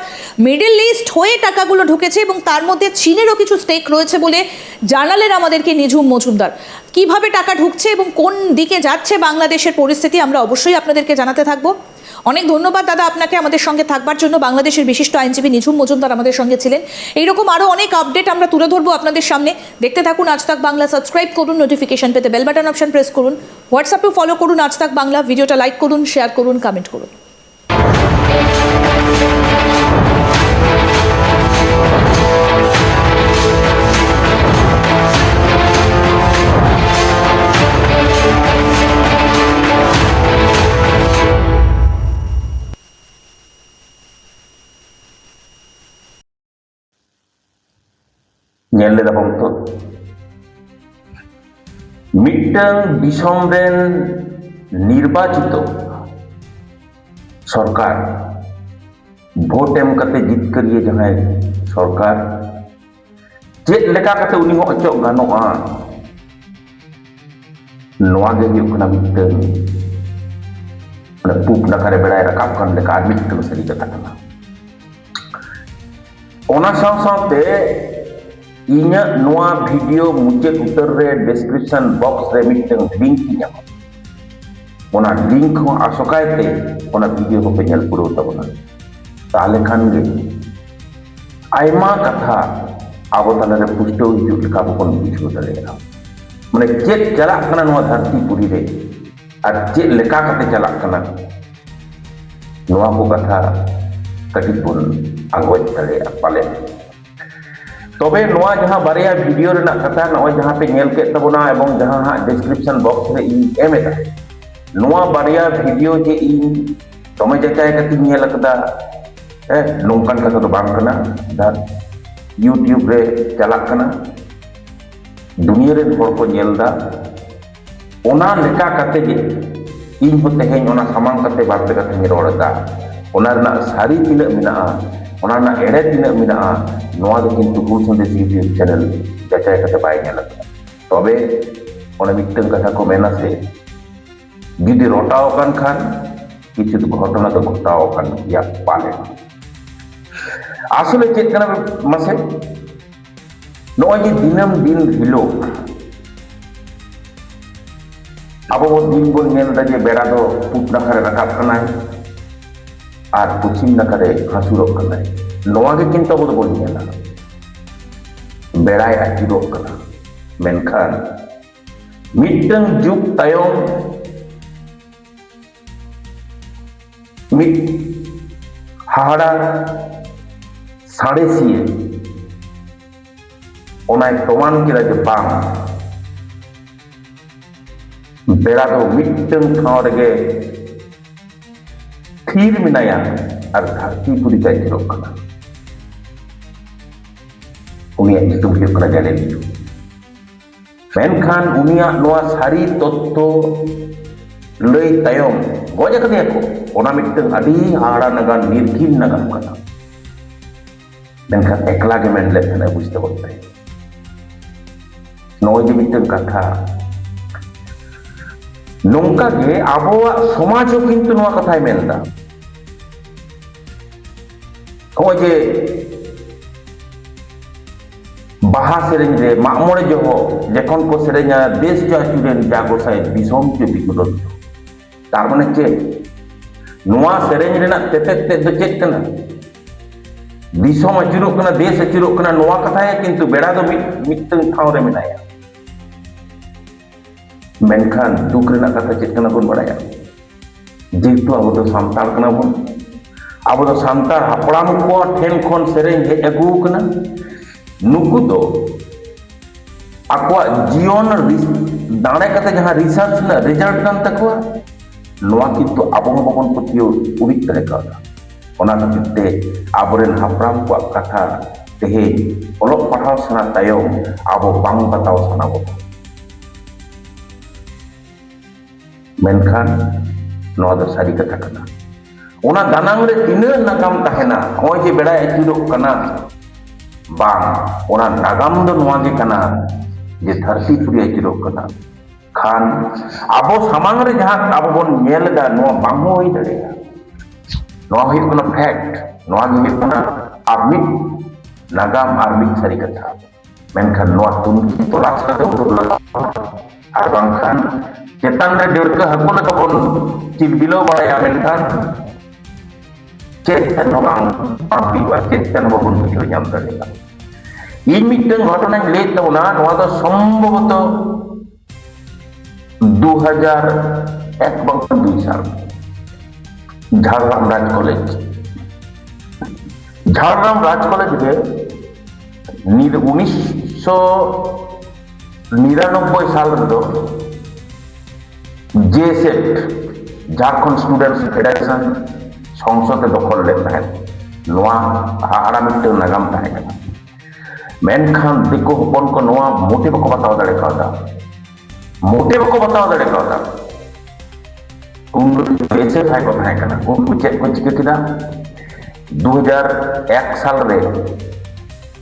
মিডল ইস্ট হয়ে টাকাগুলো ঢুকেছে এবং তার মধ্যে চীনেরও কিছু স্টেক রয়েছে বলে জানালেন আমাদেরকে নিঝুম মজুমদার। কিভাবে টাকা ঢুকছে এবং কোন দিকে যাচ্ছে বাংলাদেশের পরিস্থিতি, আমরা অবশ্যই আপনাদেরকে জানাতে থাকবো। অনেক ধন্যবাদ দাদা আপনাকে আমাদের সঙ্গে থাকবার জন্য। বাংলাদেশের বিশিষ্ট আইনজীবী নিঝুম মজুমদার আমাদের সঙ্গে ছিলেন। এইরকম আরও অনেক আপডেট আমরা তুলে ধরবো আপনাদের সামনে। দেখতে থাকুন আজ তাক বাংলা, সাবস্ক্রাইব করুন, নোটিফিকেশন পেতে বেল বাটন অপশন প্রেস করুন, হোয়াটসঅ্যাপেও ফলো করুন আজ তাক বাংলা, ভিডিওটা লাইক করুন, শেয়ার করুন, কমেন্ট করুন। ᱧᱮᱞ ᱞᱮᱫᱟ ᱵᱚᱱ ᱛᱚ, ᱢᱤᱫᱴᱟᱝ ᱫᱤᱥᱚᱢ ᱨᱮᱱ ᱱᱤᱨᱵᱟᱪᱤᱛᱚ ᱥᱚᱨᱠᱟᱨ, ᱵᱷᱳᱴ ᱮᱢ ᱠᱟᱛᱮ ᱡᱤᱛᱠᱟᱹᱨᱤᱭᱟᱹ ᱡᱟᱦᱟᱸᱭ ᱥᱚᱨᱠᱟᱨ, ᱪᱮᱫ ᱞᱮᱠᱟ ᱠᱟᱛᱮ ᱩᱱᱤ ᱦᱚᱸ ᱚᱪᱚᱜ ᱜᱟᱱᱚᱜᱼᱟ, ᱱᱚᱣᱟ ᱜᱮ ᱦᱩᱭᱩᱜ ᱠᱟᱱᱟ ᱢᱤᱫᱴᱟᱝ, ᱢᱟᱱᱮ, ᱯᱩᱵ ᱱᱟᱠᱷᱟ ᱨᱮ ᱵᱮᱲᱟᱭ ᱨᱟᱠᱟᱵ ᱠᱟᱱ ᱞᱮᱠᱟ ᱟᱨ ᱢᱤᱫᱴᱟᱝ ᱥᱟᱹᱨᱤ ᱠᱟᱛᱷᱟ ᱠᱟᱱᱟ᱾ ᱚᱱᱟ ᱥᱟᱶ ᱥᱟᱶᱛᱮ ᱤᱧᱟᱹᱜ ᱱᱚᱣᱟ ᱵᱷᱤᱰᱤᱭᱳ ᱢᱩᱪᱟᱹᱫ ᱩᱛᱟᱹᱨ ᱨᱮ ᱰᱤᱥᱠᱨᱤᱯᱥᱚᱱ ᱵᱚᱠᱥ ᱨᱮ ᱢᱤᱫᱴᱟᱝ ᱞᱤᱝᱠ ᱤᱧ ᱮᱢᱟ᱾ ᱚᱱᱟ ᱞᱤᱝᱠ ᱦᱚᱸ ᱟᱥᱚᱠᱟᱭ ᱛᱮ ᱚᱱᱟ ᱵᱷᱤᱰᱤᱭᱳ ᱦᱚᱸᱯᱮ ᱧᱮᱞ ᱯᱩᱨᱟᱹᱣ ᱛᱟᱵᱚᱱᱟ᱾ ᱛᱟᱦᱞᱮ ᱠᱷᱟᱱ ᱜᱮ ᱟᱭᱢᱟ ᱠᱟᱛᱷᱟ ᱟᱵᱚ ᱛᱟᱞᱟᱨᱮ ᱯᱩᱥᱴᱟᱹᱣ ᱦᱤᱡᱩᱜ ᱞᱮᱠᱟ ᱵᱚᱱ ᱵᱩᱡᱷᱟᱹᱣ ᱫᱟᱲᱮᱭᱟᱜᱼᱟ᱾ ᱢᱟᱱᱮ, ᱪᱮᱫ ᱪᱟᱞᱟᱜ ᱠᱟᱱᱟ ᱱᱚᱣᱟ ᱫᱷᱟᱹᱨᱛᱤ ᱯᱩᱨᱤ ᱨᱮ ᱟᱨ ᱪᱮᱫ ᱞᱮᱠᱟ ᱠᱟᱛᱮ ᱪᱟᱞᱟᱜ ᱠᱟᱱᱟ, ᱱᱚᱣᱟ ᱠᱚ ᱠᱟᱛᱷᱟ ᱠᱟᱹᱴᱤᱡ ᱵᱚᱱ ᱟᱸᱜᱚᱪ ᱫᱟᱲᱮᱭᱟᱜᱼᱟ ᱯᱟᱞᱮ᱾ ᱛᱚᱵᱮ ᱱᱚᱣᱟ ᱡᱟᱦᱟᱸ ᱵᱟᱨᱭᱟ ᱵᱷᱤᱰᱤᱭᱳ ᱨᱮᱱᱟᱜ ᱠᱟᱛᱷᱟ ᱱᱚᱜᱼᱚᱭ ᱡᱟᱦᱟᱸ ᱯᱮ ᱧᱮᱞ ᱠᱮᱫ ᱛᱟᱵᱚᱱᱟ ᱮᱵᱚᱝ ᱡᱟᱦᱟᱸ ᱦᱟᱸᱜ ᱰᱤᱥᱠᱨᱤᱯᱥᱚᱱ ᱵᱚᱠᱥ ᱨᱮ ᱤᱧ ᱮᱢ ᱮᱫᱟ, ᱱᱚᱣᱟ ᱵᱟᱨᱭᱟ ᱵᱷᱤᱰᱤᱭᱳ ᱡᱮ ᱤᱧ ᱫᱚᱢᱮ ᱡᱟᱪᱟᱭ ᱠᱟᱛᱮᱧ ᱧᱮᱞ ᱟᱠᱟᱫᱟ, ᱦᱮᱸ, ᱱᱚᱝᱠᱟᱱ ᱠᱟᱛᱷᱟ ᱫᱚ ᱵᱟᱝ ᱠᱟᱱᱟ᱾ ᱡᱟᱦᱟᱸ YouTube ᱨᱮ ᱪᱟᱞᱟᱜ ᱠᱟᱱᱟ, ᱫᱩᱱᱤᱭᱟᱹ ᱨᱮᱱ ᱦᱚᱲ ᱠᱚ ᱧᱮᱞ ᱮᱫᱟ, ᱚᱱᱟ ᱞᱮᱠᱟ ᱠᱟᱛᱮ ᱜᱮ ᱤᱧ ᱦᱚᱸ ᱛᱮᱦᱮᱧ ᱚᱱᱟ ᱥᱟᱢᱟᱝ ᱠᱟᱛᱮ ᱵᱟᱨ ᱯᱮ ᱠᱟᱛᱷᱟᱧ ᱨᱚᱲ ᱮᱫᱟ᱾ ᱚᱱᱟ ᱨᱮᱱᱟᱜ ᱥᱟᱹᱨᱤ ᱛᱤᱱᱟᱹᱜ ᱢᱮᱱᱟᱜᱼᱟ, ᱚᱱᱟ ᱨᱮᱱᱟᱜ ᱮᱲᱮ ᱛᱤᱱᱟᱹᱜ ᱢᱮᱱᱟᱜᱼᱟ, ᱱᱚᱣᱟ ᱫᱚ ᱠᱤᱱᱛᱩ ᱦᱩᱞ ᱥᱟᱸᱫᱮᱥ YouTube ᱪᱮᱱᱮᱞ ᱡᱟᱪᱟᱭ ᱠᱟᱛᱮ ᱵᱟᱭ ᱧᱮᱞ ᱟᱠᱟᱫᱟ᱾ ᱛᱚᱵᱮ ᱚᱱᱮ ᱢᱤᱫᱴᱟᱝ ᱠᱟᱛᱷᱟ ᱠᱚ ᱢᱮᱱᱟ ᱥᱮ, ᱡᱩᱫᱤ ᱨᱚᱴᱟᱣ ᱟᱠᱟᱱ ᱠᱷᱟᱱ ᱠᱤᱪᱷᱩ ᱜᱷᱚᱴᱚᱱᱟ ᱫᱚ ᱜᱷᱚᱴᱟᱣ ᱟᱠᱟᱱ ᱜᱮᱭᱟ ᱯᱟᱞᱮ᱾ ᱟᱥᱚᱞᱮ ᱪᱮᱫ ᱠᱟᱱᱟ ᱢᱟᱥᱮ? ᱱᱚᱜᱼᱚᱭ ᱡᱮ ᱫᱤᱱᱟᱹᱢ ᱫᱤᱱ ᱦᱤᱞᱳᱜ ᱟᱵᱚ ᱵᱚ ᱫᱤᱱ ᱵᱚᱱ ᱧᱮᱞ ᱮᱫᱟ ᱡᱮ ᱵᱮᱲᱟ ᱫᱚ ᱯᱩᱵ ᱱᱟᱠᱷᱟ ᱨᱮ ᱨᱟᱠᱟᱵ ᱠᱟᱱᱟᱭ ᱟᱨ ᱯᱚᱪᱷᱤᱢ ᱱᱟᱠᱷᱟ ᱨᱮ ᱦᱟᱹᱥᱩᱨᱚᱜ ᱠᱟᱱᱟᱭ, ᱱᱚᱣᱟ ᱜᱮ ᱠᱤᱱᱛᱩ ᱟᱵᱚ ᱫᱚᱵᱚᱱ ᱧᱮᱞᱟ᱾ ᱵᱮᱲᱟᱭ ᱟᱹᱪᱩᱨᱚᱜ ᱠᱟᱱᱟ, ᱢᱮᱱᱠᱷᱟᱱ ᱢᱤᱫᱴᱟᱝ ᱡᱩᱜᱽ ᱛᱟᱭᱚᱢ ᱢᱤᱫ ᱦᱟᱦᱟᱲᱟ ᱥᱟᱬᱮᱥᱤᱭᱟᱹ ᱚᱱᱟᱭ ᱯᱨᱚᱢᱟᱱ ᱠᱮᱫᱟ ᱡᱮ ᱵᱟᱝ, ᱵᱮᱲᱟ ᱫᱚ ᱢᱤᱫᱴᱟᱝ ᱴᱷᱟᱶ ᱨᱮᱜᱮ ᱛᱷᱤᱨ ᱢᱮᱱᱟᱭᱟ ᱟᱨ ᱫᱷᱟᱹᱨᱛᱤ ᱯᱩᱨᱤ ᱫᱚ ᱟᱹᱪᱩᱨᱚᱜ ᱠᱟᱱᱟ᱾ ᱩᱱᱤᱭᱟᱜ ᱧᱩᱛᱩᱢ ᱦᱩᱭᱩᱜ ᱠᱟᱱᱟ ᱜᱮᱞᱤᱞᱤᱭᱳ᱾ ᱢᱮᱱᱠᱷᱟᱱ ᱩᱱᱤᱭᱟᱜ ᱱᱚᱣᱟ ᱥᱟᱹᱨᱤ ᱛᱚᱛᱛᱷᱚ ᱞᱟᱹᱭ ᱛᱟᱭᱚᱢ ᱜᱚᱡ ᱟᱠᱟᱫᱮᱭᱟ ᱠᱚ, ᱚᱱᱟ ᱢᱤᱫᱴᱟᱝ ᱟᱹᱰᱤ ᱦᱟᱦᱟᱲᱟ ᱱᱟᱜᱟᱢ, ᱱᱤᱨᱜᱷᱤᱱ ᱱᱟᱜᱟᱢ ᱠᱟᱱᱟ᱾ ᱢᱮᱱᱠᱷᱟᱱ ᱮᱠᱞᱟ ᱜᱮ ᱢᱮᱱ ᱞᱮᱫ ᱛᱟᱦᱮᱱᱟ, ᱵᱩᱡᱽ ᱛᱟᱵᱚᱱ ᱯᱮ᱾ ᱱᱚᱜᱼᱚᱭ ᱡᱮ ᱢᱤᱫᱴᱟᱝ ᱠᱟᱛᱷᱟ, ᱱᱚᱝᱠᱟ ᱜᱮ ᱟᱵᱚᱣᱟᱜ ᱥᱚᱢᱟᱡᱽ ᱦᱚᱸ ᱠᱤᱱᱛᱩ ᱱᱚᱣᱟ ᱠᱟᱛᱷᱟᱭ ᱢᱮᱱᱫᱟ᱾ ᱱᱚᱜᱼᱚᱭ ᱡᱮ ᱵᱟᱦᱟ ᱥᱮᱨᱮᱧ ᱨᱮ, ᱢᱟᱜ ᱢᱚᱬᱮ ᱡᱚᱦᱚᱜ ᱡᱚᱠᱷᱚᱱ ᱠᱚ ᱥᱮᱨᱮᱧᱟ, "ᱫᱮᱥ ᱪᱚ ᱟᱹᱪᱩᱨᱮᱱ ᱡᱟ ᱜᱚᱸᱥᱟᱭ, ᱫᱤᱥᱚᱢ ᱪᱚ ᱵᱤᱜᱩᱞᱚᱱ ᱪᱚ", ᱛᱟᱨ ᱢᱟᱱᱮ ᱪᱮᱫ? ᱱᱚᱣᱟ ᱥᱮᱨᱮᱧ ᱨᱮᱱᱟᱜ ᱛᱮᱛᱮᱫ ᱛᱮᱫ ᱫᱚ ᱪᱮᱫ ᱠᱟᱱᱟ? ᱫᱤᱥᱚᱢ ᱟᱹᱪᱩᱨᱚᱜ ᱠᱟᱱᱟ, ᱫᱮᱥ ᱟᱹᱪᱩᱨᱚᱜ ᱠᱟᱱᱟ, ᱱᱚᱣᱟ ᱠᱟᱛᱷᱟ ᱜᱮ, ᱠᱤᱱᱛᱩ ᱵᱮᱲᱟ ᱫᱚ ᱢᱤᱫ, ᱢᱤᱫᱴᱟᱝ ᱴᱷᱟᱶ ᱨᱮ ᱢᱮᱱᱟᱭᱟ᱾ ᱢᱮᱱᱠᱷᱟᱱ ᱫᱩᱠ ᱨᱮᱱᱟᱜ ᱠᱟᱛᱷᱟ ᱪᱮᱫ ᱠᱟᱱᱟ ᱵᱚᱱ ᱵᱟᱲᱟᱭᱟ? ᱡᱮᱦᱮᱛᱩ ᱟᱵᱚ ᱫᱚ ᱥᱟᱱᱛᱟᱲ ᱠᱟᱱᱟ ᱵᱚᱱ, ᱟᱵᱚ ᱫᱚ ᱥᱟᱱᱛᱟᱲ ᱦᱟᱯᱲᱟᱢ ᱠᱚ ᱴᱷᱮᱱ ᱠᱷᱚᱱ ᱥᱮᱨᱮᱧ ᱦᱮᱡ ᱟᱹᱜᱩ ᱟᱠᱟᱱᱟ᱾ ᱱᱩᱠᱩ ᱫᱚ ᱟᱠᱚᱣᱟᱜ ᱡᱤᱭᱚᱱ ᱨᱤ-, ᱫᱟᱲᱮ ᱠᱟᱛᱮ ᱡᱟᱦᱟᱸ ᱨᱤᱥᱟᱨᱪ ᱨᱮᱱᱟᱜ ᱨᱮᱡᱟᱞᱴ ᱠᱟᱱ ᱛᱟᱠᱚᱣᱟ, ᱱᱚᱣᱟ ᱠᱤᱱᱛᱩ ᱟᱵᱚ ᱦᱚᱸ ᱵᱟᱵᱚᱱ ᱯᱟᱹᱛᱭᱟᱹᱣ ᱩᱨᱤᱡ ᱫᱟᱲᱮ ᱠᱟᱣᱫᱟ᱾ ᱚᱱᱟ ᱠᱷᱟᱹᱛᱤᱨ ᱛᱮ ᱟᱵᱚᱨᱮᱱ ᱦᱟᱯᱲᱟᱢ ᱠᱚᱣᱟᱜ ᱠᱟᱛᱷᱟ ᱛᱮᱦᱮᱧ ᱚᱞᱚᱜ ᱯᱟᱲᱦᱟᱣ ᱥᱮᱬᱟ ᱛᱟᱭᱚᱢ ᱟᱵᱚ ᱵᱟᱝ ᱵᱟᱛᱟᱣ ᱥᱟᱱᱟ ᱵᱚᱱᱟ᱾ ᱢᱮᱱᱠᱷᱟᱱ ᱱᱚᱣᱟ ᱫᱚ ᱥᱟᱹᱨᱤ ᱠᱟᱛᱷᱟ ᱠᱟᱱᱟ᱾ ᱚᱱᱟ ᱫᱟᱱᱟᱝ ᱨᱮ ᱛᱤᱱᱟᱹᱜ ᱱᱟᱜᱟᱢ ᱛᱟᱦᱮᱱᱟ, ᱱᱚᱜᱼᱚᱭ ᱡᱮ ᱵᱮᱲᱟᱭ ᱟᱹᱪᱩᱨᱚᱜ ᱠᱟᱱᱟ, ᱵᱟᱝ, ᱚᱱᱟ ᱱᱟᱜᱟᱢ ᱫᱚ ᱱᱚᱣᱟ ᱜᱮ ᱠᱟᱱᱟ ᱡᱮ ᱫᱷᱟᱹᱨᱛᱤ ᱯᱩᱨᱤ ᱟᱹᱪᱩᱨᱚᱜ ᱠᱟᱱᱟ᱾ ᱠᱷᱟᱱ ᱟᱵᱚ ᱥᱟᱢᱟᱝ ᱨᱮ ᱡᱟᱦᱟᱸ ᱟᱵᱚ ᱵᱚᱱ ᱧᱮᱞ ᱮᱫᱟ, ᱱᱚᱣᱟ ᱵᱟᱝ ᱦᱚᱸ ᱦᱩᱭ ᱫᱟᱲᱮᱭᱟᱜᱼᱟ᱾ ᱱᱚᱣᱟ ᱦᱩᱭᱩᱜ ᱠᱟᱱᱟ ᱯᱷᱮᱠᱴ, ᱱᱚᱣᱟ ᱜᱮ ᱦᱩᱭᱩᱜ ᱠᱟᱱᱟ ᱟᱨ ᱢᱤᱫ ᱱᱟᱜᱟᱢ, ᱟᱨ ᱢᱤᱫ ᱥᱟᱹᱨᱤ ᱠᱟᱛᱷᱟ᱾ ᱢᱮᱱᱠᱷᱟᱱ ᱱᱚᱣᱟ ᱛᱩᱱᱠᱷᱤ ᱛᱚᱞᱟᱥ ᱠᱟᱛᱮ ᱩᱰᱩᱠ ᱞᱟᱜᱟᱣ ᱵᱚᱱᱟ᱾ ᱟᱨ ᱵᱟᱝᱠᱷᱟᱱ ᱪᱮᱛᱟᱱ ᱨᱮ ᱰᱟᱹᱲᱠᱟᱹ ᱦᱟᱹᱠᱩ ᱞᱮᱠᱟ ᱵᱚᱱ ᱪᱤᱞᱵᱤᱞᱟᱹᱣ ᱵᱟᱲᱟᱭᱟ, ᱢᱮᱱᱠᱷᱟᱱ ᱪᱮᱫ ᱴᱷᱮᱱ ᱦᱚᱸ ᱵᱟᱝ, ᱵᱟᱝ ᱦᱩᱭᱩᱜᱼᱟ, ᱪᱮᱫ ᱴᱷᱮᱱ ᱦᱚᱸ ᱵᱟᱵᱚᱱ ᱵᱩᱡᱷᱟᱹᱣ ᱧᱟᱢ ᱫᱟᱲᱮᱭᱟᱜᱼᱟ᱾ ᱤᱧ ᱢᱤᱫᱴᱟᱝ ᱜᱷᱚᱴᱚᱱᱟᱧ ᱞᱟᱹᱭᱮᱫ ᱛᱟᱵᱚᱱᱟ, ᱱᱚᱣᱟ ᱫᱚ ᱥᱚᱢᱵᱷᱚᱵᱚᱛᱚ ᱫᱩ ᱦᱟᱡᱟᱨ ᱮᱠ ᱵᱟᱝᱠᱷᱟᱱ ᱫᱩᱭ ᱥᱟᱞ, ᱡᱷᱟᱲᱜᱨᱟᱢ ᱨᱟᱡᱽ ᱠᱚᱞᱮᱡᱽ᱾ ᱡᱷᱟᱲᱜᱨᱟᱢ ᱨᱟᱡᱽ ᱠᱚᱞᱮᱡᱽ ᱨᱮ ᱱᱤᱨ-, ᱩᱱᱤᱥᱥᱚ ᱱᱤᱨᱟᱱᱚᱵᱵᱳᱭ ᱥᱟᱞ ᱨᱮᱫᱚ ᱡᱮ ᱥᱮᱴ, ᱡᱷᱟᱲᱠᱷᱚᱸᱰ ᱥᱴᱩᱰᱮᱱᱴᱥ ᱯᱷᱮᱰᱟᱨᱮᱥᱚᱱ, ᱥᱚᱝᱥᱚᱫ ᱮ ᱫᱚᱠᱷᱚᱞ ᱞᱮᱫ ᱛᱟᱦᱮᱸᱫ᱾ ᱱᱚᱣᱟ ᱦᱟᱦᱟᱲᱟ ᱢᱤᱫᱴᱟᱝ ᱱᱟᱜᱟᱢ ᱛᱟᱦᱮᱸ ᱠᱟᱱᱟ᱾ ᱢᱮᱱᱠᱷᱟᱱ ᱫᱤᱠᱩ ᱦᱚᱯᱚᱱ ᱠᱚ ᱱᱚᱣᱟ ᱢᱚᱴᱮ ᱵᱟᱠᱚ ᱵᱟᱛᱟᱣ ᱫᱟᱲᱮ ᱠᱟᱣᱫᱟ᱾ ᱢᱚᱴᱮ ᱵᱟᱠᱚ ᱵᱟᱛᱟᱣ ᱫᱟᱲᱮ ᱠᱟᱣᱫᱟ᱾ ᱩᱱ ᱮᱥᱮᱯᱷᱟᱭ ᱠᱚ ᱛᱟᱦᱮᱸ ᱠᱟᱱᱟ, ᱩᱱᱠᱩ ᱪᱮᱫ ᱠᱚ ᱪᱤᱠᱟᱹ ᱠᱮᱫᱟ? ᱫᱩ ᱦᱟᱡᱟᱨ ᱮᱠ ᱥᱟᱞ ᱨᱮ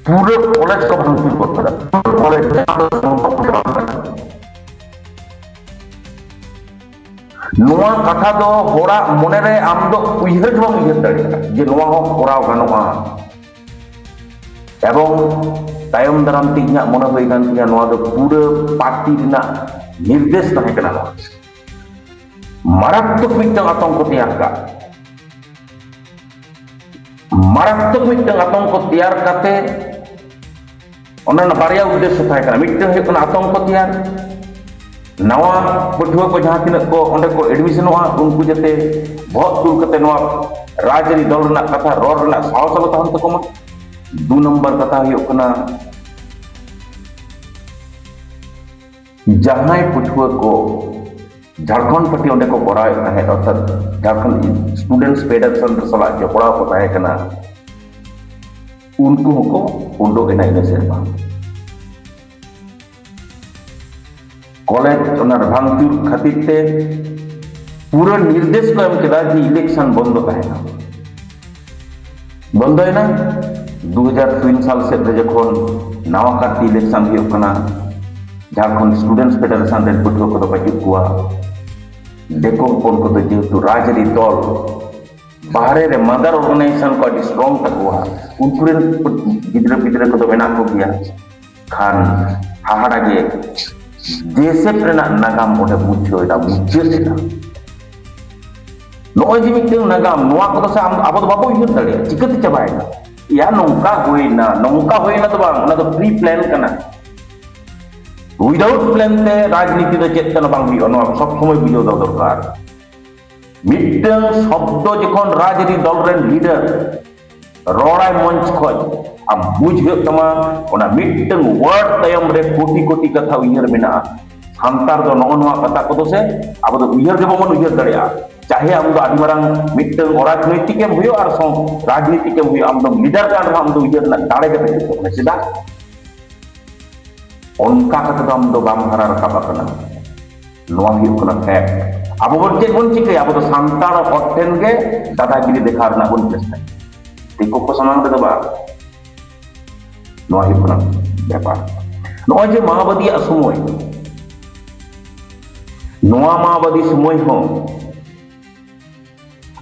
ᱯᱩᱨᱟᱹ ᱠᱚᱞᱮᱡᱽ ᱠᱚ ᱵᱷᱟঙᱪᱩᱨ ᱜᱚᱫ ᱠᱮᱫᱟ᱾ ᱯᱩᱨᱟᱹ ᱠᱚᱞᱮᱡᱽ, ᱡᱟᱦᱟᱸ ᱫᱚ ᱥᱚᱢᱵᱷᱚᱵ ᱜᱮ ᱵᱟᱝ ᱠᱟᱱᱟ᱾ ᱱᱚᱣᱟ ᱠᱟᱛᱷᱟ ᱫᱚ ᱦᱚᱲᱟᱜ ᱢᱚᱱᱮᱨᱮ ᱟᱢ ᱫᱚ ᱩᱭᱦᱟᱹᱨ ᱜᱮ ᱵᱟᱢ ᱩᱭᱦᱟᱹᱨ ᱫᱟᱲᱮᱭᱟᱜᱼᱟ ᱡᱮ ᱱᱚᱣᱟ ᱦᱚᱸ ᱠᱚᱨᱟᱣ ᱜᱟᱱᱚᱜᱼᱟ᱾ ᱮᱵᱚᱝ ᱛᱟᱭᱚᱢ ᱫᱟᱨᱟᱢ ᱛᱮ ᱤᱧᱟᱹᱜ ᱢᱚᱱᱮ ᱦᱩᱭ ᱠᱟᱱ ᱛᱤᱧᱟᱹ, ᱱᱚᱣᱟ ᱫᱚ ᱯᱩᱨᱟᱹ ᱯᱟᱨᱴᱤ ᱨᱮᱱᱟᱜ ᱱᱤᱨᱫᱮᱥ ᱛᱟᱦᱮᱸ ᱠᱟᱱᱟ᱾ ᱱᱚᱣᱟ ᱢᱟᱨᱟᱛᱢᱚᱠ ᱢᱤᱫᱴᱟᱝ ᱟᱛᱚᱝᱠᱚ ᱛᱮᱭᱟᱨ ᱠᱟᱜ, ᱢᱟᱨᱟᱛᱢᱚᱠ ᱢᱤᱫᱴᱟᱝ ᱟᱛᱚᱝᱠᱚ ᱛᱮᱭᱟᱨ ᱠᱟᱛᱮ ᱚᱱᱟ ᱨᱮᱱᱟᱜ ᱵᱟᱨᱭᱟ ᱩᱫᱽᱫᱮᱥᱥᱚ ᱛᱟᱦᱮᱸ ᱠᱟᱱᱟ᱾ ᱢᱤᱫᱴᱟᱝ ᱦᱩᱭᱩᱜ ᱠᱟᱱᱟ ᱟᱛᱚᱝᱠᱚ ᱛᱮᱭᱟᱨ, ᱱᱟᱣᱟ ᱯᱟᱹᱴᱷᱩᱣᱟᱹ ᱠᱚ ᱡᱟᱦᱟᱸ ᱛᱤᱱᱟᱹᱜ ᱠᱚ ᱚᱸᱰᱮ ᱠᱚ ᱮᱰᱢᱤᱥᱚᱱᱚᱜᱼᱟ, ᱩᱱᱠᱩ ᱡᱟᱛᱮ ᱵᱚᱦᱚᱜ ᱛᱩᱞ ᱠᱟᱛᱮ ᱱᱚᱣᱟ ᱨᱟᱡᱽᱟᱹᱨᱤ ᱫᱚᱞ ᱨᱮᱱᱟᱜ ᱠᱟᱛᱷᱟ ᱨᱚᱲ ᱨᱮᱱᱟᱜ ᱥᱟᱦᱚᱥ ᱟᱞᱚ ᱛᱟᱦᱮᱱ ᱛᱟᱠᱚ ᱢᱟ᱾ ᱫᱩ ᱱᱚᱢᱵᱚᱨ ᱠᱟᱛᱷᱟ ᱦᱩᱭᱩᱜ ᱠᱟᱱᱟ, ᱡᱟᱦᱟᱸᱭ ᱯᱟᱹᱴᱷᱩᱣᱟᱹ ᱠᱚ ᱡᱷᱟᱲᱠᱷᱚᱸᱰ ᱯᱟᱨᱴᱤ ᱚᱸᱰᱮ ᱠᱚ ᱠᱚᱨᱟᱣᱮᱫ ᱛᱟᱦᱮᱸᱫ, ᱚᱨᱛᱷᱟᱛ ᱡᱷᱟᱲᱠᱷᱚᱸᱰ ᱥᱴᱩᱰᱮᱱᱴᱥ ᱯᱷᱮᱰᱟᱨᱮᱥᱚᱱ ᱥᱟᱞᱟᱜ ᱡᱚᱯᱲᱟᱣ ᱠᱚ ᱛᱟᱦᱮᱸ ᱠᱟᱱᱟ, ᱩᱱᱠᱩ ᱦᱚᱸᱠᱚ ᱩᱰᱩᱠ ᱮᱱᱟ ᱤᱱᱟᱹ ᱥᱮᱨᱢᱟ᱾ ᱠᱚᱞᱮᱡᱽ ᱚᱱᱟ ᱵᱷᱟᱝᱪᱩᱨ ᱠᱷᱟᱹᱛᱤᱨ ᱛᱮ ᱯᱩᱨᱟᱹ ᱱᱤᱨᱫᱮᱥ ᱠᱚ ᱮᱢ ᱠᱮᱫᱟ ᱡᱮ ᱤᱞᱮᱠᱥᱚᱱ ᱵᱚᱱᱫᱚ ᱛᱟᱦᱮᱱᱟ᱾ ᱵᱚᱱᱫᱚᱭᱮᱱᱟ᱾ ᱫᱩ ᱦᱟᱡᱟᱨ ᱛᱤᱱ ᱥᱟᱞ ᱥᱮᱫ ᱨᱮ ᱡᱚᱠᱷᱚᱱ ᱱᱟᱣᱟ ᱠᱟᱨᱛᱮ ᱤᱞᱮᱠᱥᱚᱱ ᱦᱩᱭᱩᱜ ᱠᱟᱱᱟ, ᱡᱷᱟᱲᱠᱷᱚᱸᱰ ᱥᱴᱩᱰᱮᱱᱴᱥ ᱯᱷᱮᱰᱟᱨᱮᱥᱚᱱ ᱨᱮᱱ ᱯᱟᱹᱴᱷᱩᱣᱟᱹ ᱠᱚᱫᱚ ᱵᱟᱹᱪᱩᱜ ᱠᱚᱣᱟ᱾ ᱫᱤᱠᱩ ᱦᱚᱯᱚᱱ ᱠᱚᱫᱚ ᱡᱮᱦᱮᱛᱩ ᱨᱟᱡᱽᱟᱹᱨᱤ ᱫᱚᱞ ᱵᱟᱦᱨᱮ ᱨᱮ ᱢᱟᱫᱟᱨ ᱚᱨᱜᱟᱱᱟᱭᱡᱮᱥᱚᱱ ᱠᱚ ᱟᱹᱰᱤ ᱥᱴᱨᱚᱝ ᱛᱟᱠᱚᱣᱟ, ᱩᱱᱠᱩ ᱨᱮᱱ ᱜᱤᱫᱽᱨᱟᱹ ᱯᱤᱫᱽᱨᱟᱹ ᱠᱚᱫᱚ ᱢᱮᱱᱟᱜ ᱠᱚᱜᱮᱭᱟ᱾ ᱠᱷᱟᱱ ᱦᱟᱦᱟᱲᱟ ᱜᱮ, ᱡᱮᱥᱮᱯ ᱨᱮᱱᱟᱜ ᱱᱟᱜᱟᱢ ᱚᱸᱰᱮ ᱢᱩᱪᱷᱟᱹᱣ ᱮᱱᱟ, ᱢᱩᱪᱟᱹᱫ ᱮᱱᱟ᱾ ᱱᱚᱜᱼᱚᱭ ᱡᱮ ᱢᱤᱫᱴᱟᱝ ᱱᱟᱜᱟᱢ, ᱱᱚᱣᱟ ᱠᱚᱫᱚ ᱥᱮ ᱟᱢ, ᱟᱵᱚ ᱫᱚ ᱵᱟᱵᱚ ᱩᱭᱦᱟᱹᱨ ᱫᱟᱲᱮᱭᱟᱜᱼᱟ, ᱪᱤᱠᱟᱹᱛᱮ ᱪᱟᱵᱟᱭᱮᱱᱟ? ᱭᱟ, ᱱᱚᱝᱠᱟ ᱦᱩᱭᱱᱟ, ᱱᱚᱝᱠᱟ ᱦᱩᱭᱱᱟ ᱫᱚ ᱵᱟᱝ, ᱚᱱᱟ ᱫᱚ ᱯᱨᱤ ᱯᱞᱟᱱ ᱠᱟᱱᱟ᱾ ᱩᱭᱫᱟᱣᱩᱴ ᱯᱞᱟᱱ ᱛᱮ ᱨᱟᱡᱽᱱᱤᱛᱤ ᱫᱚ ᱪᱮᱫ ᱠᱟᱱᱟ ᱵᱟᱝ ᱦᱩᱭᱩᱜᱼᱟ, ᱱᱚᱣᱟ ᱥᱚᱵ ᱥᱚᱢᱚᱭ ᱵᱩᱡᱷᱟᱹᱣ ᱫᱚᱦᱚ ᱫᱚᱨᱠᱟᱨ᱾ ᱢᱤᱫᱴᱟᱝ ᱥᱚᱵᱫᱚ ᱡᱚᱠᱷᱚᱱ ᱨᱟᱡᱽᱟᱹᱨᱤ ᱫᱚᱞ ᱨᱮᱱ ᱞᱤᱰᱟᱨ ᱨᱚᱲᱟᱭ ᱢᱚᱧᱪ ᱠᱷᱚᱡ, ᱟᱢ ᱵᱩᱡᱽ ᱦᱩᱭᱩᱜ ᱛᱟᱢᱟ, ᱚᱱᱟ ᱢᱤᱫᱴᱟᱝ ᱣᱟᱨᱰ ᱛᱟᱭᱚᱢ ᱨᱮ ᱠᱳᱴᱤ ᱠᱳᱴᱤ ᱠᱟᱛᱷᱟ ᱩᱭᱦᱟᱹᱨ ᱢᱮᱱᱟᱜᱼᱟ᱾ ᱥᱟᱱᱛᱟᱲ ᱫᱚ ᱱᱚᱜᱼᱚ ᱱᱚᱣᱟ ᱠᱟᱛᱷᱟ ᱠᱚᱫᱚ ᱥᱮ ᱟᱵᱚ ᱫᱚ ᱩᱭᱦᱟᱹᱨ ᱜᱮ ᱵᱟᱵᱚᱱ ᱩᱭᱦᱟᱹᱨ ᱫᱟᱲᱮᱭᱟᱜᱼᱟ᱾ ᱪᱟᱦᱮ ᱟᱢ ᱫᱚ ᱟᱹᱰᱤ ᱢᱟᱨᱟᱝ ᱢᱤᱫᱴᱟᱝ ᱚᱨᱟᱡᱽᱱᱳᱭᱛᱤᱠ ᱮᱢ ᱦᱩᱭᱩᱜ ᱟᱨ ᱥᱚᱝ ᱨᱟᱡᱽᱱᱤᱛᱤᱠ ᱮᱢ ᱦᱩᱭᱩᱜ, ᱟᱢ ᱫᱚ ᱞᱤᱰᱟᱨ ᱠᱟᱱ ᱨᱮᱦᱚᱸ ᱟᱢ ᱫᱚ ᱩᱭᱦᱟᱹᱨ ᱨᱮᱱᱟᱜ ᱫᱟᱲᱮ ᱜᱮ ᱵᱟᱹᱪᱩᱜ ᱛᱟᱵᱚᱱᱟ᱾ ᱪᱮᱫᱟᱜ? ᱚᱱᱠᱟ ᱠᱟᱛᱮ ᱫᱚ ᱟᱢ ᱫᱚ ᱵᱟᱢ ᱦᱟᱨᱟ ᱨᱟᱠᱟᱵ ᱟᱠᱟᱱᱟ᱾ ᱱᱚᱣᱟ ᱦᱩᱭᱩᱜ ᱠᱟᱱᱟ ᱯᱷᱮᱠᱴ᱾ ᱟᱵᱚ ᱵᱚᱱ ᱪᱮᱫ ᱵᱚᱱ ᱪᱤᱠᱟᱹᱭᱟ? ᱟᱵᱚ ᱫᱚ ᱥᱟᱱᱛᱟᱲ ᱦᱚᱲ ᱴᱷᱮᱱ ᱜᱮ ᱫᱟᱫᱟᱜᱤᱨᱤ ᱫᱮᱠᱷᱟᱣ ᱨᱮᱱᱟᱜ ᱵᱚᱱ ᱪᱮᱥᱴᱟᱭᱟ, ᱫᱤᱠᱩ ᱠᱚ ᱥᱟᱢᱟᱝ ᱨᱮᱫᱚ ᱵᱟᱝ᱾ ᱱᱚᱣᱟ ᱦᱩᱭᱩᱜ ᱠᱟᱱᱟ ᱵᱮᱯᱟᱨ᱾ ᱱᱚᱜᱼᱚᱭ ᱡᱮ ᱢᱟᱣᱵᱟᱫᱤᱭᱟᱜ ᱥᱚᱢᱚᱭ, ᱱᱚᱣᱟ ᱢᱟᱣᱵᱟᱫᱤ ᱥᱚᱢᱚᱭ ᱦᱚᱸ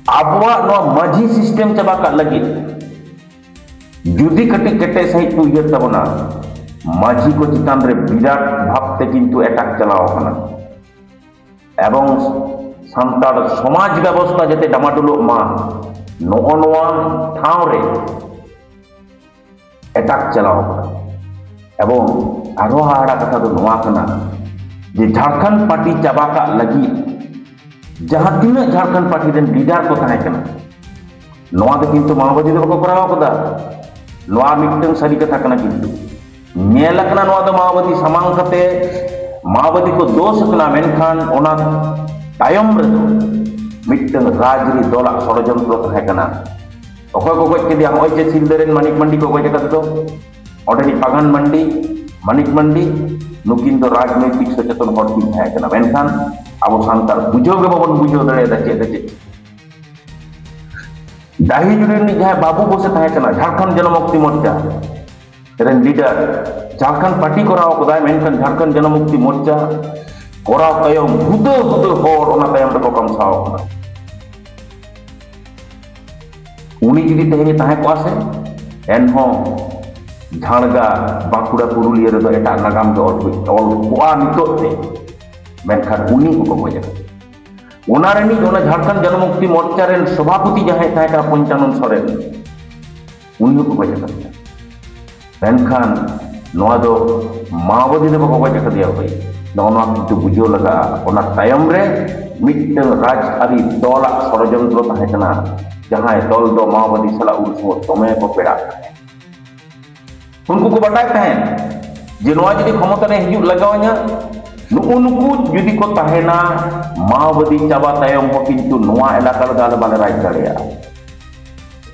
ᱟᱵᱚᱣᱟᱜ ᱱᱚᱣᱟ ᱢᱟᱹᱡᱷᱤ ᱥᱤᱥᱴᱮᱢ ᱪᱟᱵᱟ ᱠᱟᱜ ᱞᱟᱹᱜᱤᱫ ᱡᱩᱫᱤ ᱠᱟᱹᱴᱤᱡ ᱠᱮᱴᱮᱡ ᱥᱟᱺᱦᱤᱡ ᱠᱚ ᱩᱭᱦᱟᱹᱨ ᱛᱟᱵᱚᱱᱟ, ᱢᱟᱹᱡᱷᱤ ᱠᱚ ᱪᱮᱛᱟᱱ ᱨᱮ ᱵᱤᱨᱟᱴ ᱵᱷᱟᱵᱽᱛᱮ ᱠᱤᱱᱛᱩ ᱮᱴᱟᱜ ᱪᱟᱞᱟᱣ ᱟᱠᱟᱱᱟ᱾ ᱮᱵᱚᱝ ᱥᱟᱱᱛᱟᱲ ᱥᱚᱢᱟᱡᱽ ᱵᱮᱵᱚᱥᱛᱷᱟ ᱡᱟᱛᱮ ᱰᱟᱢᱟᱰᱳᱞᱚᱜ ᱢᱟ, ᱱᱚᱜᱼᱚ ᱱᱚᱣᱟ ᱴᱷᱟᱶ ᱨᱮ ᱮᱴᱟᱜ ᱪᱟᱞᱟᱣ ᱟᱠᱟᱱᱟ᱾ ᱮᱵᱚᱝ ᱟᱨᱦᱚᱸ ᱦᱟᱦᱟᱲᱟ ᱠᱟᱛᱷᱟ ᱫᱚ ᱱᱚᱣᱟ ᱠᱟᱱᱟ ᱡᱮ ᱡᱷᱟᱲᱠᱷᱚᱸᱰ ᱯᱟᱨᱴᱤ ᱪᱟᱵᱟ ᱠᱟᱜ ᱞᱟᱹᱜᱤᱫ ᱡᱟᱦᱟᱸ ᱛᱤᱱᱟᱹᱜ ᱡᱷᱟᱲᱠᱷᱚᱸᱰ ᱯᱟᱨᱴᱤ ᱨᱮᱱ ᱞᱤᱰᱟᱨ ᱠᱚ ᱛᱟᱦᱮᱸ ᱠᱟᱱᱟ, ᱱᱚᱣᱟ ᱫᱚ ᱠᱤᱱᱛᱩ ᱢᱟᱣᱵᱟᱫᱤ ᱫᱚ ᱵᱟᱠᱚ ᱠᱚᱨᱟᱣ ᱠᱟᱫᱟ᱾ ᱱᱚᱣᱟ ᱢᱤᱫᱴᱟᱝ ᱥᱟᱹᱨᱤ ᱠᱟᱛᱷᱟ ᱠᱟᱱᱟ, ᱠᱤᱱᱛᱩ ᱧᱮᱞ ᱟᱠᱟᱱᱟ ᱱᱚᱣᱟ ᱫᱚ ᱢᱟᱣᱵᱟᱫᱤ ᱥᱟᱢᱟᱝ ᱠᱟᱛᱮ ᱢᱟᱣᱵᱟᱫᱤ ᱠᱚ ᱫᱳᱥ ᱟᱠᱟᱱᱟ, ᱢᱮᱱᱠᱷᱟᱱ ᱚᱱᱟ ᱛᱟᱭᱚᱢ ᱨᱮᱫᱚ ᱢᱤᱫᱴᱟᱝ ᱨᱟᱡᱽᱟᱹᱨᱤ ᱫᱚᱞᱟᱜ ᱥᱚᱲᱚᱡᱚᱱᱛᱨᱚ ᱛᱟᱦᱮᱸ ᱠᱟᱱᱟ᱾ ᱚᱠᱚᱭ ᱠᱚ ᱜᱚᱡ ᱠᱮᱫᱮᱭᱟ? ᱱᱚᱜᱼᱚᱭ ᱡᱮ ᱥᱤᱞᱫᱟᱹ ᱨᱮᱱ ᱢᱟᱱᱤᱠ ᱢᱟᱱᱰᱤ ᱠᱚ ᱜᱚᱡ ᱟᱠᱟᱫ ᱫᱚ, ᱚᱸᱰᱮᱱᱤᱡ ᱯᱟᱜᱟᱱ ᱢᱟᱱᱰᱤ, ᱢᱟᱱᱤᱠ ᱢᱟᱱᱰᱤ, ᱱᱩᱠᱤᱱ ᱫᱚ ᱨᱟᱡᱽᱱᱳᱭᱛᱤᱠ ᱥᱚᱪᱮᱛᱚᱱ ᱦᱚᱲ ᱠᱤᱱ ᱛᱟᱦᱮᱸ ᱠᱟᱱᱟ, ᱢᱮᱱᱠᱷᱟᱱ ᱟᱵᱚ ᱥᱟᱱᱛᱟᱲ ᱵᱩᱡᱷᱟᱹᱣ ᱜᱮ ᱵᱟᱵᱚᱱ ᱵᱩᱡᱷᱟᱹᱣ ᱫᱟᱲᱮᱭᱟᱫᱟ ᱪᱮᱫ ᱫᱚ ᱪᱮᱫ᱾ ᱰᱟᱹᱦᱤ ᱡᱩᱲᱤ ᱨᱤᱱᱤᱡ ᱡᱟᱦᱟᱸᱭ ᱵᱟᱹᱵᱩ ᱵᱚᱥᱮ ᱛᱟᱦᱮᱸ ᱠᱟᱱᱟ, ᱡᱷᱟᱲᱠᱷᱚᱸᱰ ᱡᱚᱱᱚᱢᱩᱠᱛᱤ ᱢᱳᱨᱪᱟ ᱨᱮᱱ ᱞᱤᱰᱟᱨ, ᱡᱷᱟᱲᱠᱷᱚᱸᱰ ᱯᱟᱨᱴᱤ ᱠᱚᱨᱟᱣ ᱠᱟᱫᱟᱭ, ᱢᱮᱱᱠᱷᱟᱱ ᱡᱷᱟᱲᱠᱷᱚᱸᱰ ᱡᱚᱱᱚᱢᱩᱠᱛᱤ ᱢᱳᱨᱪᱟ ᱠᱚᱨᱟᱣ ᱛᱟᱭᱚᱢ ᱦᱩᱫᱟᱹ ᱦᱩᱫᱟᱹ ᱦᱚᱲ ᱚᱱᱟ ᱛᱟᱭᱚᱢ ᱨᱮᱠᱚ ᱠᱟᱢᱥᱟᱣ ᱠᱟᱱᱟ᱾ ᱩᱱᱤ ᱡᱩᱫᱤ ᱛᱮᱦᱮᱧ ᱮ ᱛᱟᱦᱮᱸ ᱠᱚᱜᱼᱟ ᱥᱮ, ᱮᱱᱦᱚᱸ ᱡᱷᱟᱲᱜᱨᱟᱢ, ᱵᱟᱸᱠᱩᱲᱟ, ᱯᱩᱨᱩᱞᱤᱭᱟᱹ ᱨᱮᱫᱚ ᱮᱴᱟᱜ ᱱᱟᱜᱟᱢ ᱜᱮ ᱚᱞ ᱦᱩᱭ, ᱚᱞ ᱠᱚᱜᱼᱟ ᱱᱤᱛᱚᱜ ᱛᱮ᱾ ᱢᱮᱱᱠᱷᱟᱱ ᱩᱱᱤ ᱦᱚᱸᱠᱚ ᱜᱚᱡ ᱟᱠᱟᱫᱮᱭᱟ᱾ ᱚᱱᱟ ᱨᱤᱱᱤᱡ, ᱚᱱᱟ ᱡᱷᱟᱲᱠᱷᱚᱸᱰ ᱡᱚᱱᱚᱢᱩᱠᱛᱤ ᱢᱳᱨᱪᱟ ᱨᱮᱱ ᱥᱚᱵᱷᱟᱯᱚᱛᱤ ᱡᱟᱦᱟᱸᱭ ᱛᱟᱦᱮᱸ ᱠᱟᱱᱟ ᱯᱚᱧᱪᱟᱱᱚᱱ ᱥᱚᱨᱮᱱ, ᱩᱱᱤ ᱦᱚᱸᱠᱚ ᱜᱚᱡ ᱟᱠᱟᱫᱮᱭᱟ᱾ ᱢᱮᱱᱠᱷᱟᱱ ᱱᱚᱣᱟ ᱫᱚ ᱢᱟᱣᱵᱟᱫᱤ ᱫᱚ ᱵᱟᱠᱚ ᱜᱚᱡ ᱟᱠᱟᱫᱮᱭᱟ ᱵᱷᱟᱹᱭ᱾ ᱱᱚᱜᱼᱚ ᱱᱚᱣᱟ ᱠᱤᱱᱛᱩ ᱵᱩᱡᱷᱟᱹᱣ ᱞᱟᱜᱟᱜᱼᱟ᱾ ᱚᱱᱟ ᱛᱟᱭᱚᱢ ᱨᱮ ᱢᱤᱫᱴᱟᱝ ᱨᱟᱡᱽᱟᱹᱨᱤ ᱫᱚᱞᱟᱜ ᱥᱚᱲᱚᱡᱚᱱᱛᱨᱚ ᱛᱟᱦᱮᱸ ᱠᱟᱱᱟ, ᱡᱟᱦᱟᱸᱭ ᱫᱚᱞ ᱫᱚ ᱢᱟᱣᱵᱟᱫᱤ ᱥᱟᱞᱟᱜ ᱩᱱ ᱥᱚᱢᱚᱭ ᱫᱚᱢᱮ ᱠᱚ ᱯᱮᱲᱟᱜ ᱛᱟᱦᱮᱸᱫ᱾ ᱩᱱᱠᱩ ᱠᱚ ᱵᱟᱰᱟᱭ ᱛᱟᱦᱮᱸᱫ ᱡᱮ ᱱᱚᱣᱟ ᱡᱩᱫᱤ ᱠᱷᱚᱢᱚᱛᱟ ᱨᱮ ᱦᱤᱡᱩᱜ ᱞᱟᱜᱟᱣ ᱤᱧᱟ, ᱱᱩᱜᱼᱩ ᱱᱩᱠᱩ ᱡᱩᱫᱤ ᱠᱚ ᱛᱟᱦᱮᱱᱟ, ᱢᱟᱣᱵᱟᱫᱤ ᱪᱟᱵᱟ ᱛᱟᱭᱚᱢ ᱦᱚᱸ ᱠᱤᱱᱛᱩ ᱱᱚᱣᱟ ᱮᱞᱟᱠᱟ ᱨᱮᱫᱚ ᱟᱞᱮ ᱵᱟᱞᱮ ᱨᱟᱡᱽ ᱫᱟᱲᱮᱭᱟᱜᱼᱟ᱾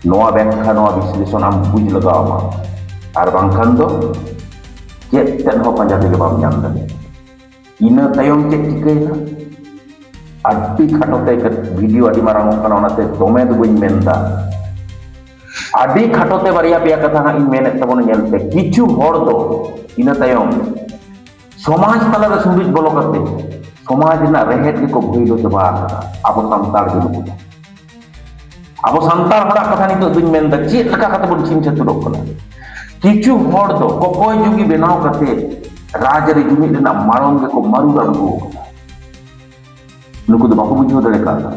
ᱱᱚᱣᱟ ᱵᱮᱠᱠᱷᱟ, ᱱᱚᱣᱟ ᱵᱤᱥᱞᱮᱥᱚᱱ ᱟᱢ ᱵᱩᱡᱽ ᱞᱟᱜᱟᱣ ᱟᱢᱟ, ᱟᱨ ᱵᱟᱝᱠᱷᱟᱱ ᱫᱚ ᱪᱮᱫ ᱛᱮᱫ ᱦᱚᱸ ᱯᱟᱸᱡᱟ ᱛᱮᱜᱮ ᱵᱟᱢ ᱧᱟᱢ ᱫᱟᱲᱮᱭᱟᱜᱼᱟ᱾ ᱤᱱᱟᱹ ᱛᱟᱭᱚᱢ ᱪᱮᱫ ᱪᱤᱠᱟᱹᱭᱮᱱᱟ? ᱟᱹᱰᱤ ᱠᱷᱟᱴᱚ ᱛᱮ, ᱵᱷᱤᱰᱤᱭᱳ ᱟᱹᱰᱤ ᱢᱟᱨᱟᱝ ᱚᱜ ᱠᱟᱱᱟ, ᱚᱱᱟᱛᱮ ᱫᱚᱢᱮ ᱫᱚ ᱵᱟᱹᱧ ᱢᱮᱱᱫᱟ᱾ ᱟᱹᱰᱤ ᱠᱷᱟᱴᱚ ᱛᱮ ᱵᱟᱨᱭᱟ ᱯᱮᱭᱟ ᱠᱟᱛᱷᱟ ᱦᱟᱸᱜ ᱤᱧ ᱢᱮᱱᱮᱫ ᱛᱟᱵᱚᱱᱟ, ᱧᱮᱞ ᱯᱮ᱾ ᱠᱤᱪᱷᱩ ᱦᱚᱲ ᱫᱚ ᱤᱱᱟᱹ ᱛᱟᱭᱚᱢ ᱥᱚᱢᱟᱡᱽ ᱛᱟᱞᱟᱨᱮ ᱥᱩᱸᱰᱩᱡ ᱵᱚᱞᱚ ᱠᱟᱛᱮ ᱥᱚᱢᱟᱡᱽ ᱨᱮᱱᱟᱜ ᱨᱮᱦᱮᱫ ᱜᱮᱠᱚ ᱵᱷᱟᱹᱭᱞᱟᱹ ᱪᱟᱵᱟ ᱟᱠᱟᱫᱟ᱾ ᱟᱵᱚ ᱥᱟᱱᱛᱟᱲ ᱜᱮ ᱱᱩᱠᱩ ᱫᱚ᱾ ᱟᱵᱚ ᱥᱟᱱᱛᱟᱲ ᱦᱚᱲᱟᱜ ᱠᱟᱛᱷᱟ ᱱᱤᱛᱚᱜ ᱫᱚᱧ ᱢᱮᱱᱫᱟ, ᱪᱮᱫ ᱞᱮᱠᱟ ᱠᱟᱛᱮ ᱵᱚᱱ ᱪᱷᱤᱝ ᱪᱷᱟᱹᱛᱩᱨᱚᱜ ᱠᱟᱱᱟ? ᱠᱤᱪᱷᱩ ᱦᱚᱲ ᱫᱚ ᱠᱚᱠᱚᱭ ᱡᱩᱜᱤ ᱵᱮᱱᱟᱣ ᱠᱟᱛᱮ ᱨᱟᱡᱽᱟᱹᱨᱤ ᱡᱩᱢᱤᱫ ᱨᱮᱱᱟᱜ ᱢᱟᱲᱚᱢ ᱜᱮᱠᱚ ᱢᱟᱹᱨᱩᱲ ᱟᱬᱜᱚ ᱟᱠᱟᱫᱟ᱾ ᱱᱩᱠᱩ ᱫᱚ ᱵᱟᱠᱚ ᱵᱩᱡᱷᱟᱹᱣ ᱫᱟᱲᱮ ᱠᱟᱣᱫᱟ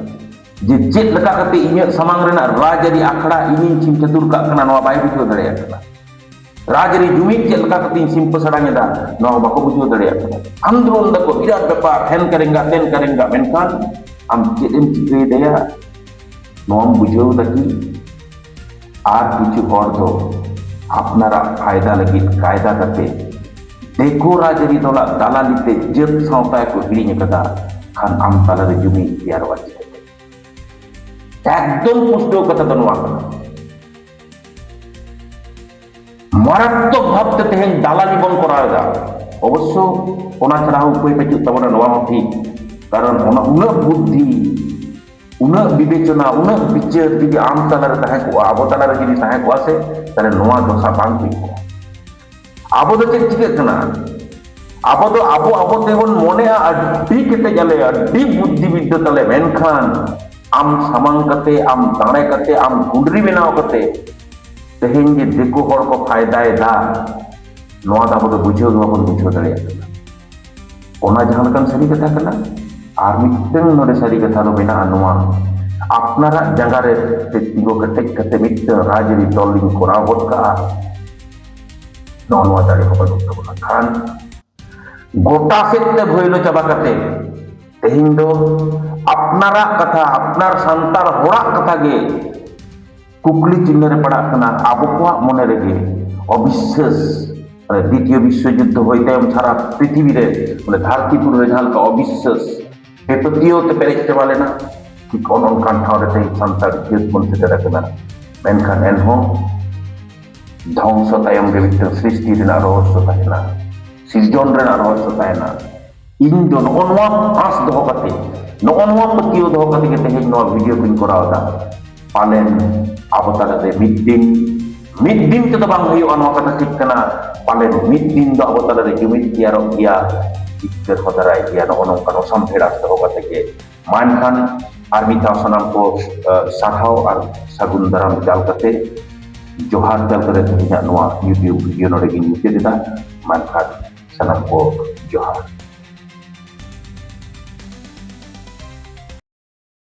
ᱡᱮ ᱪᱮᱫ ᱞᱮᱠᱟ ᱠᱟᱛᱮ ᱤᱧᱟᱹᱜ ᱥᱟᱢᱟᱝ ᱨᱮᱱᱟᱜ ᱨᱟᱡᱽᱟᱹᱨᱤ ᱟᱠᱷᱲᱟ ᱤᱧᱤᱧ ᱪᱷᱤᱝ ᱪᱷᱟᱹᱛᱩᱨ ᱠᱟᱜ ᱠᱟᱱᱟ, ᱱᱚᱣᱟ ᱵᱟᱭ ᱵᱩᱡᱷᱟᱹᱣ ᱫᱟᱲᱮᱭᱟᱜ ᱠᱟᱱᱟ᱾ ᱨᱟᱡᱽᱟᱹᱨᱤ ᱡᱩᱢᱤᱫ ᱪᱮᱫ ᱞᱮᱠᱟ ᱠᱟᱛᱮ ᱤᱧ ᱥᱤᱢᱯᱟᱹ ᱥᱟᱲᱟᱝ ᱮᱫᱟ, ᱱᱚᱣᱟ ᱦᱚᱸ ᱵᱟᱠᱚ ᱵᱩᱡᱷᱟᱹᱣ ᱫᱟᱲᱮᱭᱟᱜ ᱠᱟᱱᱟ᱾ ᱟᱱᱫᱳᱞᱚᱱ ᱫᱟᱠᱚ, ᱵᱤᱨᱟᱴ ᱵᱮᱯᱟᱨ, ᱦᱮᱱ ᱠᱟᱨᱮᱝᱜᱟ, ᱛᱮᱱ ᱠᱟᱨᱮᱝᱜᱟ, ᱢᱮᱱᱠᱷᱟᱱ ᱟᱢ ᱪᱮᱫ ᱮᱢ ᱪᱤᱠᱟᱹᱭᱮᱫᱟ? ᱱᱚᱣᱟᱢ ᱵᱩᱡᱷᱟᱹᱣ ᱫᱟ ᱠᱤ? ᱟᱨ ᱠᱤᱪᱷᱩ ᱦᱚᱲ ᱫᱚ ᱟᱯᱱᱟᱨᱟᱜ ᱯᱷᱟᱭᱫᱟ ᱞᱟᱹᱜᱤᱫ ᱠᱟᱭᱫᱟ ᱠᱟᱛᱮ ᱫᱤᱠᱩ ᱨᱟᱡᱽᱟᱹᱨᱤ ᱫᱚᱞᱟᱜ ᱫᱟᱞᱟᱞᱤ ᱛᱮ ᱡᱟᱹᱛ ᱥᱟᱶᱛᱟ ᱠᱚ ᱦᱤᱲᱤᱧ ᱟᱠᱟᱫᱟ, ᱠᱷᱟᱱ ᱟᱢ ᱛᱟᱞᱟᱨᱮ ᱡᱩᱢᱤᱫ ᱛᱮᱭᱟᱨᱚᱜᱼᱟ ᱪᱤᱠᱟᱹᱛᱮ? ᱮᱠᱫᱚᱢ ᱯᱩᱥᱴᱟᱹᱣ ᱠᱟᱛᱷᱟ ᱫᱚ ᱱᱚᱣᱟ ᱠᱟᱱᱟ᱾ ᱢᱟᱨᱟᱛᱢᱚᱠ ᱵᱷᱟᱵᱽᱛᱮ ᱛᱮᱦᱮᱧ ᱫᱟᱞᱟᱞᱤ ᱵᱚᱱ ᱠᱚᱨᱟᱣ ᱮᱫᱟ᱾ ᱚᱵᱚᱥᱥᱚ ᱚᱱᱟ ᱪᱷᱟᱲᱟ ᱦᱚᱸ ᱩᱯᱟᱹᱭ ᱵᱟᱹᱪᱩᱜ ᱛᱟᱵᱚᱱᱟ, ᱱᱚᱣᱟ ᱦᱚᱸ ᱴᱷᱤᱠ᱾ ᱠᱟᱨᱚᱱ ᱚᱱᱟ ᱩᱱᱟᱹᱜ ᱵᱩᱫᱽᱫᱷᱤ, ᱩᱱᱟᱹᱜ ᱵᱤᱵᱮᱪᱚᱱᱟ, ᱩᱱᱟᱹᱜ ᱵᱤᱪᱟᱹᱨ ᱡᱩᱫᱤ ᱟᱢ ᱛᱟᱞᱟᱨᱮ ᱛᱟᱦᱮᱸ ᱠᱚᱜᱼᱟ, ᱟᱵᱚ ᱛᱟᱞᱟᱨᱮ ᱡᱩᱫᱤ ᱛᱟᱦᱮᱸ ᱠᱚᱜᱼᱟ ᱥᱮ, ᱛᱟᱦᱞᱮ ᱱᱚᱣᱟ ᱫᱚᱥᱟ ᱵᱟᱝ ᱦᱩᱭ ᱠᱚᱜᱼᱟ᱾ ᱟᱵᱚ ᱫᱚ ᱪᱮᱫ ᱪᱤᱠᱟᱹᱜ ᱠᱟᱱᱟ? ᱟᱵᱚ ᱫᱚ ᱟᱵᱚ, ᱟᱵᱚ ᱛᱮᱵᱚᱱ ᱢᱚᱱᱮᱜᱼᱟ ᱟᱹᱰᱤ ᱠᱮᱴᱮᱡ ᱟᱞᱮ, ᱟᱹᱰᱤ ᱵᱩᱫᱽᱫᱷᱤ ᱵᱤᱫᱽᱫᱟᱹ ᱛᱟᱞᱮ, ᱢᱮᱱᱠᱷᱟᱱ ᱟᱢ ᱥᱟᱢᱟᱝ ᱠᱟᱛᱮ, ᱟᱢ ᱫᱟᱲᱮ ᱠᱟᱛᱮ, ᱟᱢ ᱜᱩᱸᱰᱨᱤ ᱵᱮᱱᱟᱣ ᱠᱟᱛᱮ ᱛᱮᱦᱮᱧ ᱡᱮ ᱫᱤᱠᱩ ᱦᱚᱲ ᱠᱚ ᱯᱷᱟᱭᱫᱟᱭᱮᱫᱟ, ᱱᱚᱣᱟ ᱫᱚ ᱟᱵᱚ ᱫᱚ ᱵᱩᱡᱷᱟᱹᱣ ᱜᱮ ᱵᱟᱵᱚᱱ ᱵᱩᱡᱷᱟᱹᱣ ᱫᱟᱲᱮᱭᱟᱜ ᱠᱟᱱᱟ᱾ ᱚᱱᱟ ᱡᱟᱦᱟᱸ ᱞᱮᱠᱟᱱ ᱥᱟᱹᱨᱤ ᱠᱟᱛᱷᱟ ᱠᱟᱱᱟ᱾ ᱟᱨ ᱢᱤᱫᱴᱟᱝ ᱱᱚᱰᱮ ᱥᱟᱹᱨᱤ ᱠᱟᱛᱷᱟ ᱫᱚ ᱢᱮᱱᱟᱜᱼᱟ ᱱᱚᱣᱟ, ᱟᱯᱱᱟᱨᱟᱜ ᱡᱟᱸᱜᱟ ᱨᱮ ᱛᱤᱸᱜᱩ ᱠᱮᱴᱮᱡ ᱠᱟᱛᱮ ᱢᱤᱫᱴᱟᱝ ᱨᱟᱡᱽᱟᱹᱨᱤ ᱫᱚᱞ ᱞᱤᱧ ᱠᱚᱨᱟᱣ ᱜᱚᱫ ᱠᱟᱜᱼᱟ, ᱱᱚᱜᱼᱚ ᱱᱚᱣᱟ ᱫᱟᱲᱮ ᱦᱚᱸ ᱵᱟᱹᱱᱩᱜ ᱛᱟᱵᱚᱱᱟ᱾ ᱠᱷᱟᱱ ᱜᱚᱴᱟ ᱥᱮᱫ ᱛᱮ ᱵᱷᱟᱹᱭᱞᱟᱹ ᱪᱟᱵᱟ ᱠᱟᱛᱮ ᱛᱮᱦᱮᱧ ᱫᱚ ᱟᱯᱱᱟᱨᱟᱜ ᱠᱟᱛᱷᱟ, ᱟᱯᱱᱟᱨ ᱥᱟᱱᱛᱟᱲ ᱦᱚᱲᱟᱜ ᱠᱟᱛᱷᱟ ᱜᱮ ᱠᱩᱠᱞᱤ ᱪᱤᱱᱦᱟᱹ ᱨᱮ ᱯᱟᱲᱟᱜ ᱠᱟᱱᱟ᱾ ᱟᱵᱚ ᱠᱚᱣᱟᱜ ᱢᱚᱱᱮ ᱨᱮᱜᱮ ᱚᱵᱤᱥᱥᱟᱹᱥ ᱢᱟᱱᱮ ᱫᱤᱛᱤᱭᱚ ᱵᱤᱥᱥᱚ ᱡᱩᱫᱽᱫᱷᱚ ᱦᱩᱭ ᱛᱟᱭᱚᱢ ᱥᱟᱨᱟ ᱯᱨᱤᱛᱷᱤᱵᱤ ᱨᱮ, ᱢᱟᱱᱮ ᱫᱷᱟᱹᱨᱛᱤ ᱯᱩᱨᱤ ᱨᱮ ᱡᱟᱦᱟᱸ ᱞᱮᱠᱟ ᱚᱵᱤᱥᱥᱟᱹᱥ, ᱵᱮᱯᱟᱹᱛᱭᱟᱹᱣ ᱛᱮ ᱯᱮᱨᱮᱡ ᱪᱟᱵᱟ ᱞᱮᱱᱟ, ᱴᱷᱤᱠ ᱚᱱ ᱚᱱᱠᱟᱱ ᱴᱷᱟᱶ ᱨᱮ ᱛᱮᱦᱮᱧ ᱥᱟᱱᱛᱟᱲ ᱡᱟᱹᱛ ᱵᱚᱱ ᱥᱮᱴᱮᱨ ᱟᱠᱟᱱᱟ᱾ ᱢᱮᱱᱠᱷᱟᱱ ᱮᱱᱦᱚᱸ ᱫᱷᱚᱝᱥᱚ ᱛᱟᱭᱚᱢ ᱜᱮ ᱢᱤᱫᱴᱟᱝ ᱥᱨᱤᱥᱴᱤ ᱨᱮᱱᱟᱜ ᱨᱚᱦᱚᱥᱥᱚ ᱛᱟᱦᱮᱱᱟ, ᱥᱤᱨᱡᱚᱱ ᱨᱮᱱᱟᱜ ᱨᱚᱦᱚᱥᱥᱚ ᱛᱟᱦᱮᱱᱟ᱾ ᱤᱧ ᱫᱚ ᱱᱚᱜᱼᱚ ᱱᱚᱣᱟ ᱟᱸᱥ ᱫᱚᱦᱚ ᱠᱟᱛᱮ, ᱱᱚᱜᱼᱚ ᱱᱚᱣᱟ ᱯᱟᱹᱛᱭᱟᱹᱣ ᱫᱚᱦᱚ ᱠᱟᱛᱮ ᱜᱮ ᱛᱮᱦᱮᱧ ᱱᱚᱣᱟ ᱵᱷᱤᱰᱤᱭᱳ ᱠᱚᱧ ᱠᱚᱨᱟᱣ ᱮᱫᱟ᱾ ᱯᱟᱞᱮᱱ ᱟᱵᱚ ᱛᱟᱞᱟᱨᱮ ᱢᱤᱫ ᱫᱤᱱ, ᱢᱤᱫ ᱫᱤᱱ ᱛᱮᱫᱚ ᱵᱟᱝ ᱦᱩᱭᱩᱜᱼᱟ, ᱱᱚᱣᱟ ᱠᱟᱛᱷᱟ ᱴᱷᱤᱠ ᱠᱟᱱᱟ᱾ ᱯᱟᱞᱮᱱ ᱢᱤᱫ ᱫᱤᱱ ᱫᱚ ᱟᱵᱚ ᱛᱟᱞᱟᱨᱮ ᱡᱩᱢᱤᱫ ᱛᱮᱭᱟᱨᱚᱜ ᱜᱮᱭᱟ, ᱡᱤᱛᱠᱟᱹᱨ ᱦᱚᱸ ᱫᱟᱨᱟᱭ ᱜᱮᱭᱟ᱾ ᱱᱚᱜᱼᱚ ᱱᱚᱝᱠᱟᱱ ᱚᱥᱟᱢᱵᱷᱮᱲ ᱟᱸᱥ ᱫᱚᱦᱚ ᱠᱟᱛᱮ ᱜᱮ ᱢᱟ ᱮᱱᱠᱷᱟᱱ ᱟᱨ ᱢᱤᱫ ᱫᱷᱟᱣ ᱥᱟᱱᱟᱢ ᱠᱚ, ᱟᱸ, ᱥᱟᱨᱦᱟᱣ ᱟᱨ ᱥᱟᱹᱜᱩᱱ ᱫᱟᱨᱟᱢ ᱪᱟᱞ ᱠᱟᱛᱮ, ᱡᱚᱦᱟᱨ ᱪᱟᱞ ᱠᱟᱛᱮ ᱛᱮᱦᱮᱧᱟᱜ ᱱᱚᱣᱟ YouTube ᱵᱷᱤᱰᱤᱭᱳ ᱱᱚᱰᱮ ᱜᱤᱧ ᱢᱩᱪᱟᱹᱫ ᱮᱫᱟ᱾ ᱢᱟ ᱮᱱᱠᱷᱟᱱ ᱥᱟᱱᱟᱢ ᱠᱚ ᱡᱚᱦᱟᱨ᱾